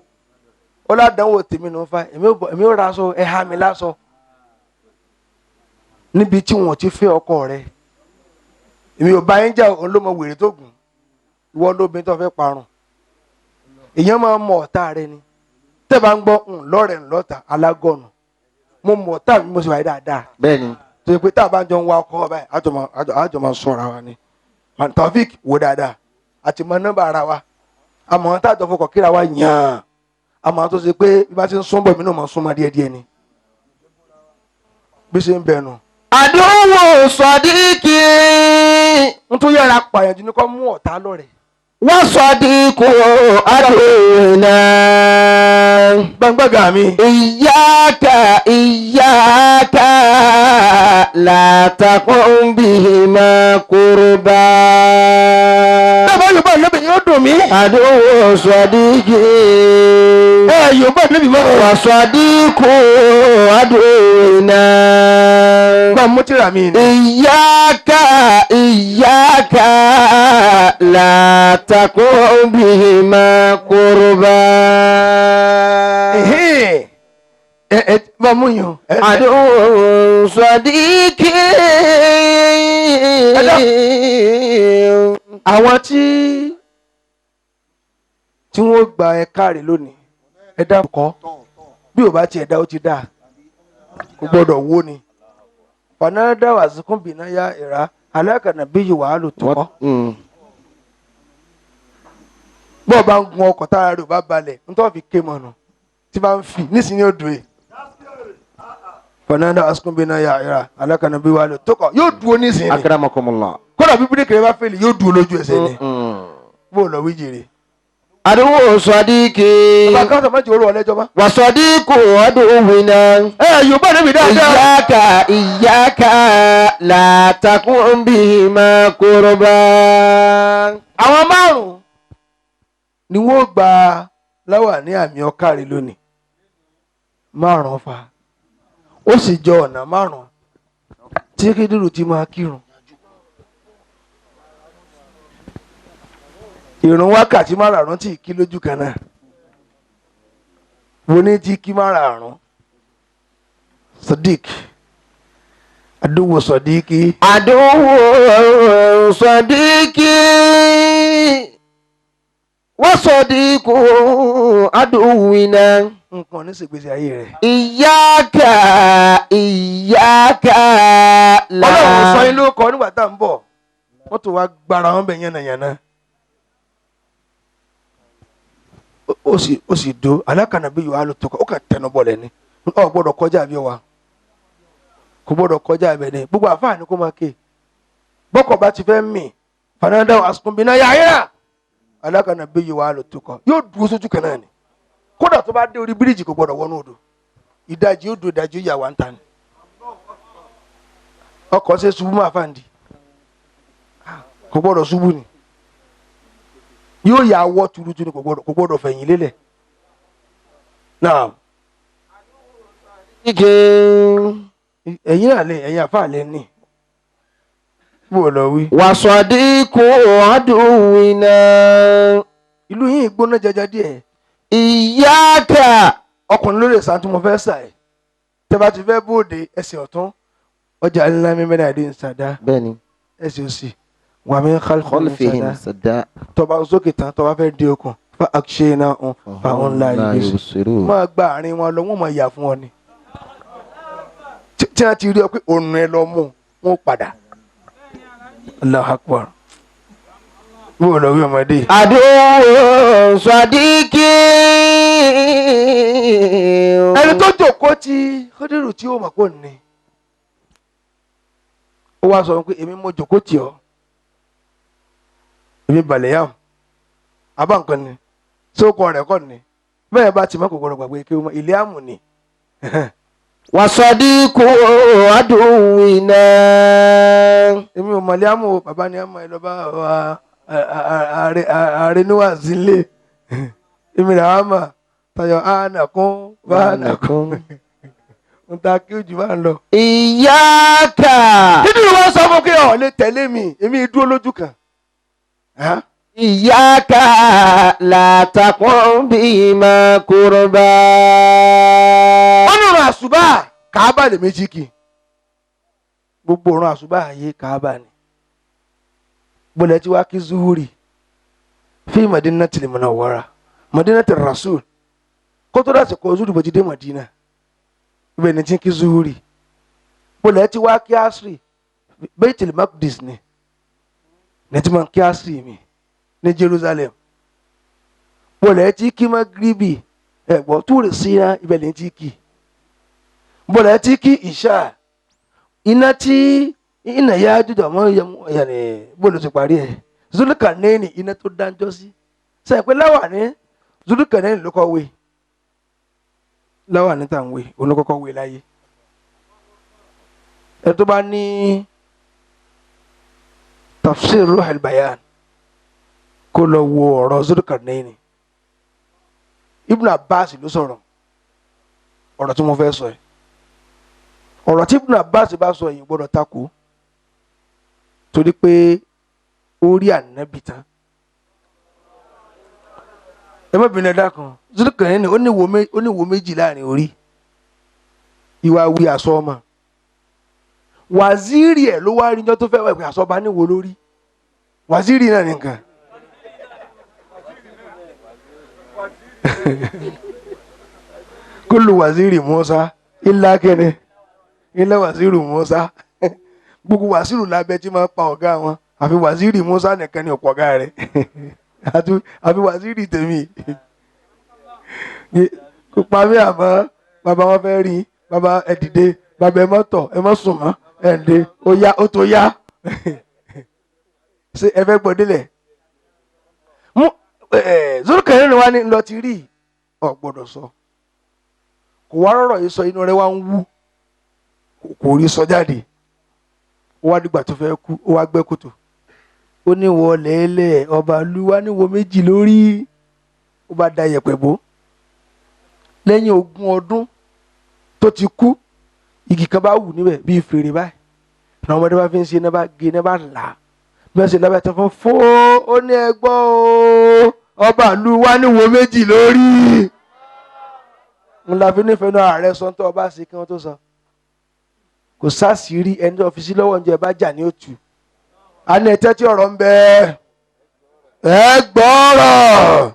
Ó ládàáwò tèmi nù fa èmi ò ra aṣọ ẹ̀ha mi lásọ. Níbi tí wọ́n ti fẹ́ ọkọ rẹ̀. Èmi ò bá yín jà òun ló mọ wèrè tó gùn. Ìwọ lóbìnrin tó fẹ́ parun. Èèyàn máa ń mọ ọ̀tá rẹ̀ ni. Tẹ́ bá ń gbọ́ ńlọrẹ̀ ńlọ́ta alágọ̀nù. Mo mọ̀ ọ̀tá mi mo sì wáyé dáadáa. Bẹ́ẹ̀ni. Tó yẹ pé tá a bá ń jọ ń wá ọkọ báyìí àjọ máa sọ̀rọ̀ wa ni. Taofik wò dáadáa. Àti mọ nọ́mbà ara wa. Àmọ́ tá a jọ fọkàn kíra wa yàn. Àmọ́ tó ṣe pé bí bá ti ń súnbọ̀ mi náà máa súnmọ́ díẹ̀díẹ̀ ni. Bí ṣe ń bẹnu. Àdúwò sọ̀díkì. N tó yára pààyàn jù ní kó mú ọ̀tá lọ́rẹ̀. Wọ́n sọ̀díkù àdúnà. Gbàngbàgà mi. Ìyáka ìyáka látàkùn bihima kúrúbá. Bẹ́ẹ̀ Yorùbá lóbi yóò dùn mí. Àdúwò sọ̀díkì. Ẹ Yorùbá lóbi mọ́. Wọ́n sọ̀díkù àdúnà. Gbà mú tìrà mi ni. Ìyáka ìyáka látàkùn bihima kúrúbá. Ẹ ẹ bá mú yàn. Àdúwò sọ̀díkì. Àwọn tí wọ́n gba ẹ̀ka rẹ̀ lónìí ẹ dá kọ́ bí ò bá tiẹ̀ dá ó ti dá kò gbọ́dọ̀ wó ni. Fanada wàzíkún bìnná ya ìrà alákànnà bí yìí wàhálù tó kọ́. Bọ́ọ̀ bá ń gun ọkọ̀ tára rẹ̀ ò bá balẹ̀ nítorí fi ké mọ̀nà tí bá ń fi nísìnyí ó dùn é. Fanada wàzíkún bìnná ya ìrà alákànnà bí wàhálù tó kọ́ yóò dúró nísìnyí. Akramakumullah. Kódà bí bíréèkì rẹ̀ bá fẹ́lẹ̀ yóò dúró lójú ẹsẹ̀ ni. Bó o lọ wí jèrè. Àdúwò sọ̀díkì. Bàbá káwọn sọ̀rọ̀ jòrò ọ̀lẹ́jọ́ mọ́. Wà sọ̀díkù àdúwìnà. Ẹ Yorùbá níbi dáadáa. Ìyáka ìyáka látàkùn bihima kúrúbá. Àwọn márùn-ún ni wọ́n gba láwà ní àmì ọ̀kàrí lónìí. Márùn-ún fa. Ó sì jọ ọ̀nà márùn-ún tí Kídírù ti máa kírun. Ìrun wákàtí márààrún tí kí lójú kan náà. Mo ní tí kí márààrún. Sadiq. Àdúgbò Sadiqi. Àdúwò sọ̀díkì. Wọ́n sọ̀díkù àdúwìnà. Nǹkan ní ṣègbésí ayé rẹ̀. Ìyáka ìyáka là. Ọlọ́run sọ yín ló kọ nígbà tá à ń bọ̀. Wọ́n tún wá gbára wọn bẹ̀ yánnayànna. Ó sì do alákànnà bí yòó alùpùpù ó kà tẹnu bọ̀lẹ̀ ni. Ó gbọ́dọ̀ kọjá bí wa. Kò gbọ́dọ̀ kọjá ibẹ̀ ni. Gbogbo àfáà ni kó máa ké. Bọ́kọ̀ bá ti fẹ́ mì. Fanada asukunbina yàrá. Alákànnà bí yòó alùpùpù yóò dúró sójú kan náà ni. Kódà tó bá dé orí bíríìjì kò gbọ́dọ̀ wọnú odò. Ìdajì ó do ìdajì ó yà wá ń ta ni. Ọkọ̀ ṣe ṣubú máa fàǹdì. Kò gbọ́dọ̀ ṣubú ni. Yóò yà wọ́ tuurutu ni kò gbọ́dọ̀ fẹ̀yìn lélẹ̀. Náà. Ẹ̀yin náà lè ẹ̀yin àfa lè ní. Bó o lọ wí. وصديق عدونا. Ìlú yìí gbóná jẹjẹ díẹ̀. إياك. Ọkùnrin ló lè sàn tí mo fẹ́ sà ẹ̀. Tẹ́ bá ti fẹ́ bóde ẹsẹ̀ ọ̀tún. Ọjà ńlá mímẹ́ náà dé ń sàdá. Bẹ́ẹ̀ni. Ẹsẹ̀ òsì. Wà mí خلفهم kálífì سدا. tọba sókè tán tọba fẹ́ di okùn fa àṣẹ náà ń fa òun la لا ìgbésí. يبصرون. Máa gba àárín wọn lọ, wọ́n máa yà fún ọ ni. Tí wọ́n ti rí ọ pé òun ẹ lọ mú wọn padà. Allahu Akbar. Bó o lọ wí ọmọdé. عدو صديقي. Ẹni tó jókòó ti Khadiru tí ó mọ̀ kó ní. Ó wá sọ pé èmi mo jókòó tì ọ́. Èmi balẹ̀ yàm. Àbá nǹkan ni. Sókò rẹ̀ kọ́ ni. Bẹ́ẹ̀ bá ti mọ́ kòkòrò gbàgbé kí wọ́n ilé àmù ni. وصديق عدونا. Èmi ò mọ̀lẹ́ àmù o, bàbá ni àmọ̀ ẹ lọ bá wa ààrẹ níwà sílé. Èmi rà á mà tayọ̀ ànàkún bá ànàkún. N ta kí ojú bá ń lọ. إياك. Nínú ìwọ sọ fún pé ọ̀ lè tẹ̀lé mi, èmi dúró lójú kan. Hàn? إياك لا تقم بما قربا. Wọ́n ní ìrun àṣùbà kàábà lè méjì kì. Gbogbo ìrun àṣùbà ayé kàábà ni. Bọ́lá tí wàá kí zuhuri fi Madinatil Munawwara Madinatir Rasul kótó dàsí kó zuhuri bó ti dé Madina ibẹ̀ ni tí ń kí zuhuri. Bọ́lá tí wàá kí asri Baitul Maqdis ni ní tí máa ń kí asri mi ní Jerusalem. Bọ́lá tí kí magribi ẹ̀gbọ́n túrì síra ibẹ̀ ni tí kì bọ́lá tí kí ìṣá iná tí iná yá jújọ mọ́ yẹnì bọ́lá ti parí ẹ̀ Zulkarnaini iná tó dáńjọ́ sí sẹ́yìn pé láwàní Zulkarnaini ló kọ́ wé láwàní tá à ń wé olókọ́kọ́ wé láyé ẹ tó bá ní tafsir Ruhul Bayan kó lọ wo ọ̀rọ̀ Zulkarnaini. Ibn Abbas ló sọ̀rọ̀ ọ̀rọ̀ tí mo fẹ́ sọ yìí. Ọ̀rọ̀ tí Ibn Abbas bá sọ yìí gbọ́dọ̀ takò torí pé ó rí ànábì tán. Ẹ má bínú, ẹ dákun. Zulkarnaini ó ní wo méjì láàrin orí ìwà wí àsọ ọmọ wàzírì ẹ̀ ló wá rí njọ́ tó fẹ́ wà pé àsọba níwo lórí wàzírì náà nìkan. Kúlù wàzírì Musa ilá kẹne ilá wàzírì Musa gbogbo wàzírì lábẹ́ tí máa pa ọ̀gá wọn àfi wàzírì Musa nìkan ni ọ̀pọ̀ ọ̀gá rẹ̀ àfi wàzírì tèmi kò pa mí àmọ́ bàbá wọn fẹ́ rí bàbá ẹ dìde bàbá ẹ má tọ̀ ẹ má sùn mọ́ ẹ ǹdẹ ó yá ó tó yá ṣé ẹ fẹ́ gbọ́ délẹ̀ mú ẹ Zulkarnaini ni wá ní lọ ti rí ọ gbọ́dọ̀ sọ kò wá rọrọ yìí sọ inú rẹ̀ wá ń wú kò rí sọ jáde ó wá dìgbà tó fẹ́ kú ó wá gbẹ́ kòtò ó ní wọ lẹ́lẹ̀ ọba olúwa ní wo méjì lórí ó bá da yẹ̀pẹ̀ bò lẹ́yìn 20 ọdún tó ti kú igi kan bá wù níbẹ̀ bíi fèrè báyìí àwọn ọmọdé bá fi ń ṣe iná bá gé iná bá là á bí wọ́n ṣe lábẹ́ tó fún fún ó ní ẹgbọ́ o ọba ìlú wa ní wo méjì lórí ń la fi nífẹ̀ẹ́ náà ààrẹ sọ tó ọba ṣe kí wọ́n tó sọ kò sáṣìírí ẹni tó fi sí lọ́wọ́ oúnjẹ bá jà ní òtù a ní ẹtẹ́ tí ọ̀rọ̀ ń bẹ ẹ gbọ́rọ̀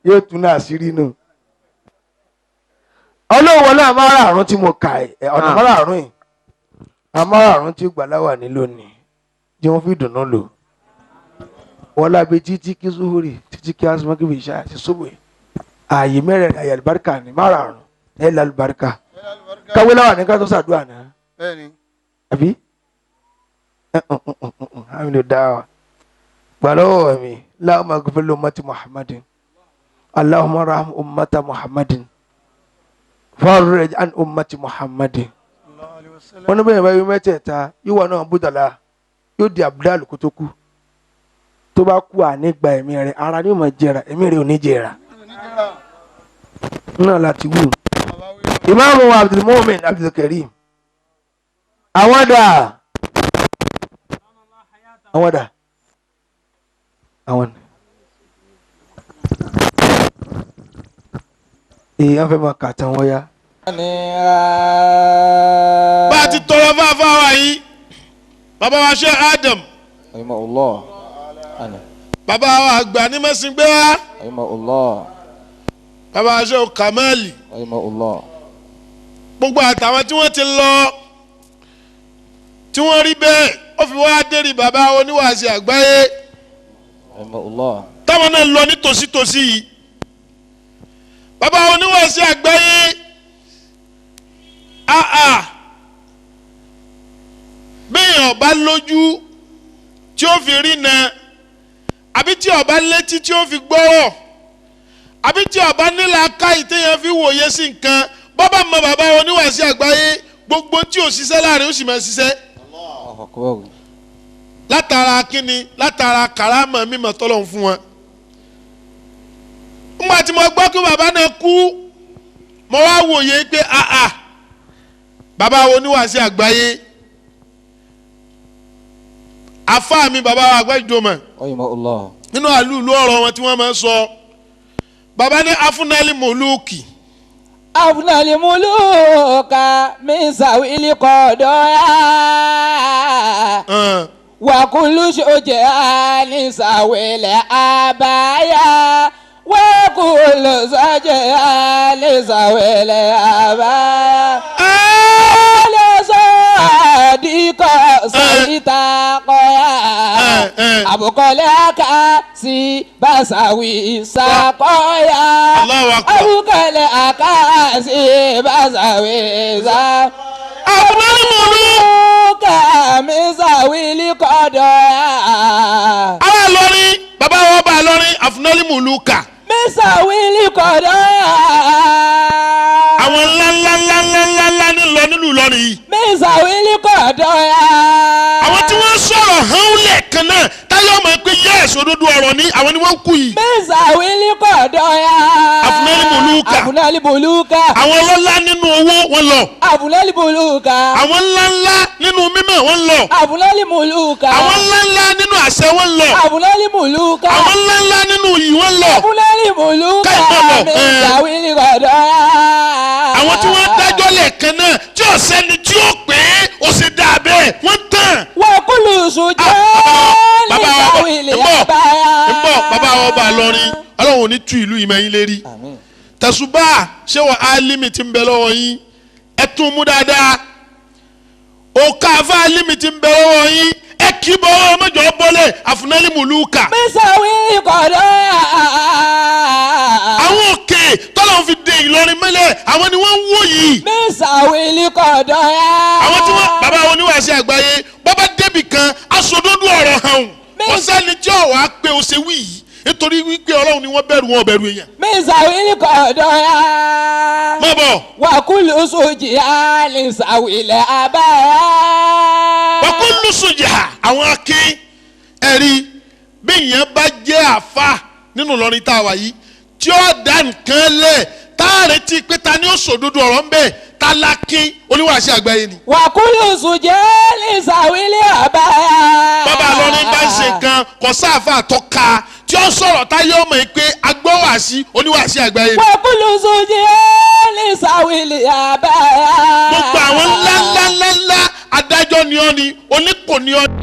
yóò tún náà àṣírí nù. Ọlọ́wọ́ náà márààrún tí mo kà ẹ̀ ọ̀nà márààrún yìí amárààrún tí gbàláwà ní lónìí tí wọ́n fi dùnú lò wọ́n lábẹ́ títí kí zuhuri títí kí asmakibi ìṣá àti sóbò yìí ààyè mẹ́rẹ̀ẹ̀rin àyè àlùbáríkà ní márààrún ẹ̀ lálùbáríkà káwé láwà ní ká tó ṣàdúrà náà àbí àmì dáwà gbàlọ́wọ́ mi Allahumma ighfir li ummati Muhammadin Allahumma arham ummata Muhammadin farrij an ummati Muhammadin. Wọ́n ní bẹ́ẹ̀ bá yọ mẹ́tẹ̀ẹ̀ta yíwọ náà búdàlá yóò di abdul kó tó kú tó bá kú àní gba ẹ̀mí rẹ̀ ara ni yóò máa jẹrà ẹ̀mí rẹ̀ ò ní jẹrà náà láti wù. Ìmáàmù Abdulmumin Abdulkareem, àwọn dà, àwọn dà, àwọn èèyàn fẹ́ máa kà tán wọ́n yá. Bá a ti tọrọ fáfá wa yìí, bàbá wa ṣe Adam, Rahimahullah. Ana. bàbá wa àgbà ní mẹ́sìngbẹ́ wa, Rahimahullah. bàbá wa ṣe Kamali, Rahimahullah. Gbogbo àtàwọn tí wọ́n ti lọ tí wọ́n rí bẹ́ẹ̀, ó fi wá dérí bàbá oníwàásí àgbáyé Rahimahullah. Táwọn náà lọ ní tòsítòsí yìí. Bàbá oníwàásí àgbáyé, àà bẹ́ẹ̀ ọba lójú tí ó fi rí na, àbí tí ọba létí tí ó fi gbọ́rọ̀, àbí tí ọba nílà káyì téèyàn fi wòye sí nǹkan, bọ́bá mọ bàbá oníwàásí àgbáyé, gbogbo tí ò ṣiṣẹ́ láàrin ó sì máa ṣiṣẹ́. Allahu Akbar. Látara kíni? Látara kàrámà mímọ̀ tọ́lọ̀ ń fún wọn. Ńgbà tí mo gbọ́ pé bàbá náà kú, mo wá wòye pé àà bàbá oníwàásí àgbáyé, àfáà mi, bàbá wa àgbájọmọ̀, Rahimahullah. nínú àlùlù ọ̀rọ̀ wọn tí wọ́n máa ń sọ, bàbá ní afúnálì mọ̀lúùkì. أفنى الملوك من سوي القضايا وكل شجاع سوي الآبايا وكل شجاع سوي الآبايا صديق سيتا قيا أبوكولا كاسي بساوي ساقيا. Allahu Akbar. أبوكولا كاسي بساوي ساقيا. Afúnálì mọ̀lúùkì. من سوي القضايا. Ará Ìlọrin, bàbá wa bá Ìlọrin, afúnálì mọ̀lúùkà. من سوي القضايا. Àwọn ńlá ńlá ńlá ńlá ńlá ńlá ní lọ nílùú Ìlọrin yìí. من سوي القضايا. Àwọn tí wọ́n sọ̀rọ̀ hàn lẹ́ẹ̀kan náà táyọ̀ ọmọ pé yẹ́ẹ̀sì òdodo ọ̀rọ̀ ni àwọn ni wọ́n kú yìí. من سوي القضايا. أفنى الملوك. أفنى الملوك. Àwọn ọlọ́lá nínú owó wọn lọ. أفنى الملوك. Àwọn ńlá ńlá nínú mímọ̀ wọn lọ. أفنى الملوك. Àwọn ńlá ńlá nínú àṣẹ wọn lọ. أفنى الملوك. Àwọn ńlá ńlá nínú iyì wọn lọ. أفنى الملوك. Káyọ̀ lọ, من ẹ̀. سوي القضايا. Àwọn tí wọ́n dájọ́ lẹ́ẹ̀kan náà tí ò sẹ́ni tí ó pé ó ṣe dáa bẹ́ẹ̀ wọ́n tàn. وكل شجاع Bàbá wa سوي ń bọ̀, الآبايا. ń bọ̀, bàbá wa ọba Ìlọrin, Ọlọ́run ò ní tú ìlú ìmọ̀ yín lérí. Àmín. Tẹ̀sùbá ṣé wọ́n álímì ti ń bẹ lọ́wọ́ yín, ẹ tún mú dáadáa. Òkà àfa álímì ti ń bẹ lọ́wọ́ yín, ẹ kì í bọ́ ọmọjọ́ bọ́lẹ̀ àfúnálì mùlùkà. من سوي القضايا. Àwọn òkè tọ́lọ̀ fi de Ìlọrin mẹ́lẹ̀, àwọn ni wọ́n ń wò yìí. من سوي القضايا. Àwọn tí wọ́n bàbá oníwàásí àgbáyé bọ́bá débì kan aṣòdodo ọ̀rọ̀ hàn kò sẹ́ni tí ò wá pé o ṣe wí yìí, nítorí wípé Ọlọ́run ni wọ́n bẹ̀rù, wọn ò bẹ̀rù èèyàn. من سوي القضايا. Má bọ̀. وكل شجاع سوي الآبايا. Wọ́n sùjà àwọn akin ẹ̀rí bí èèyàn bá jẹ́ àfa nínú Ìlọrin tá a wà yìí tí ó dá nǹkan lẹ̀ tá a retí pé ta ni ó sòdodo ọ̀rọ̀ ń bẹ̀, ta lákin oníwàásí àgbáyé ni. وكل شجاع سوي الآبايا. Bàbá Ìlọrin bá ń ṣe nǹkan kò sáàfà tọ́ka tí ó sọ̀rọ̀ táyé ọmọ yìí pé agbọ́wàásí oníwàásí àgbáyé ni. وكل شجاع سوي الآبايا. Gbogbo àwọn ńlá ńlá ńlá ńlá adájọ́ ni ọ́ ni oníkò ni ọ́ ni.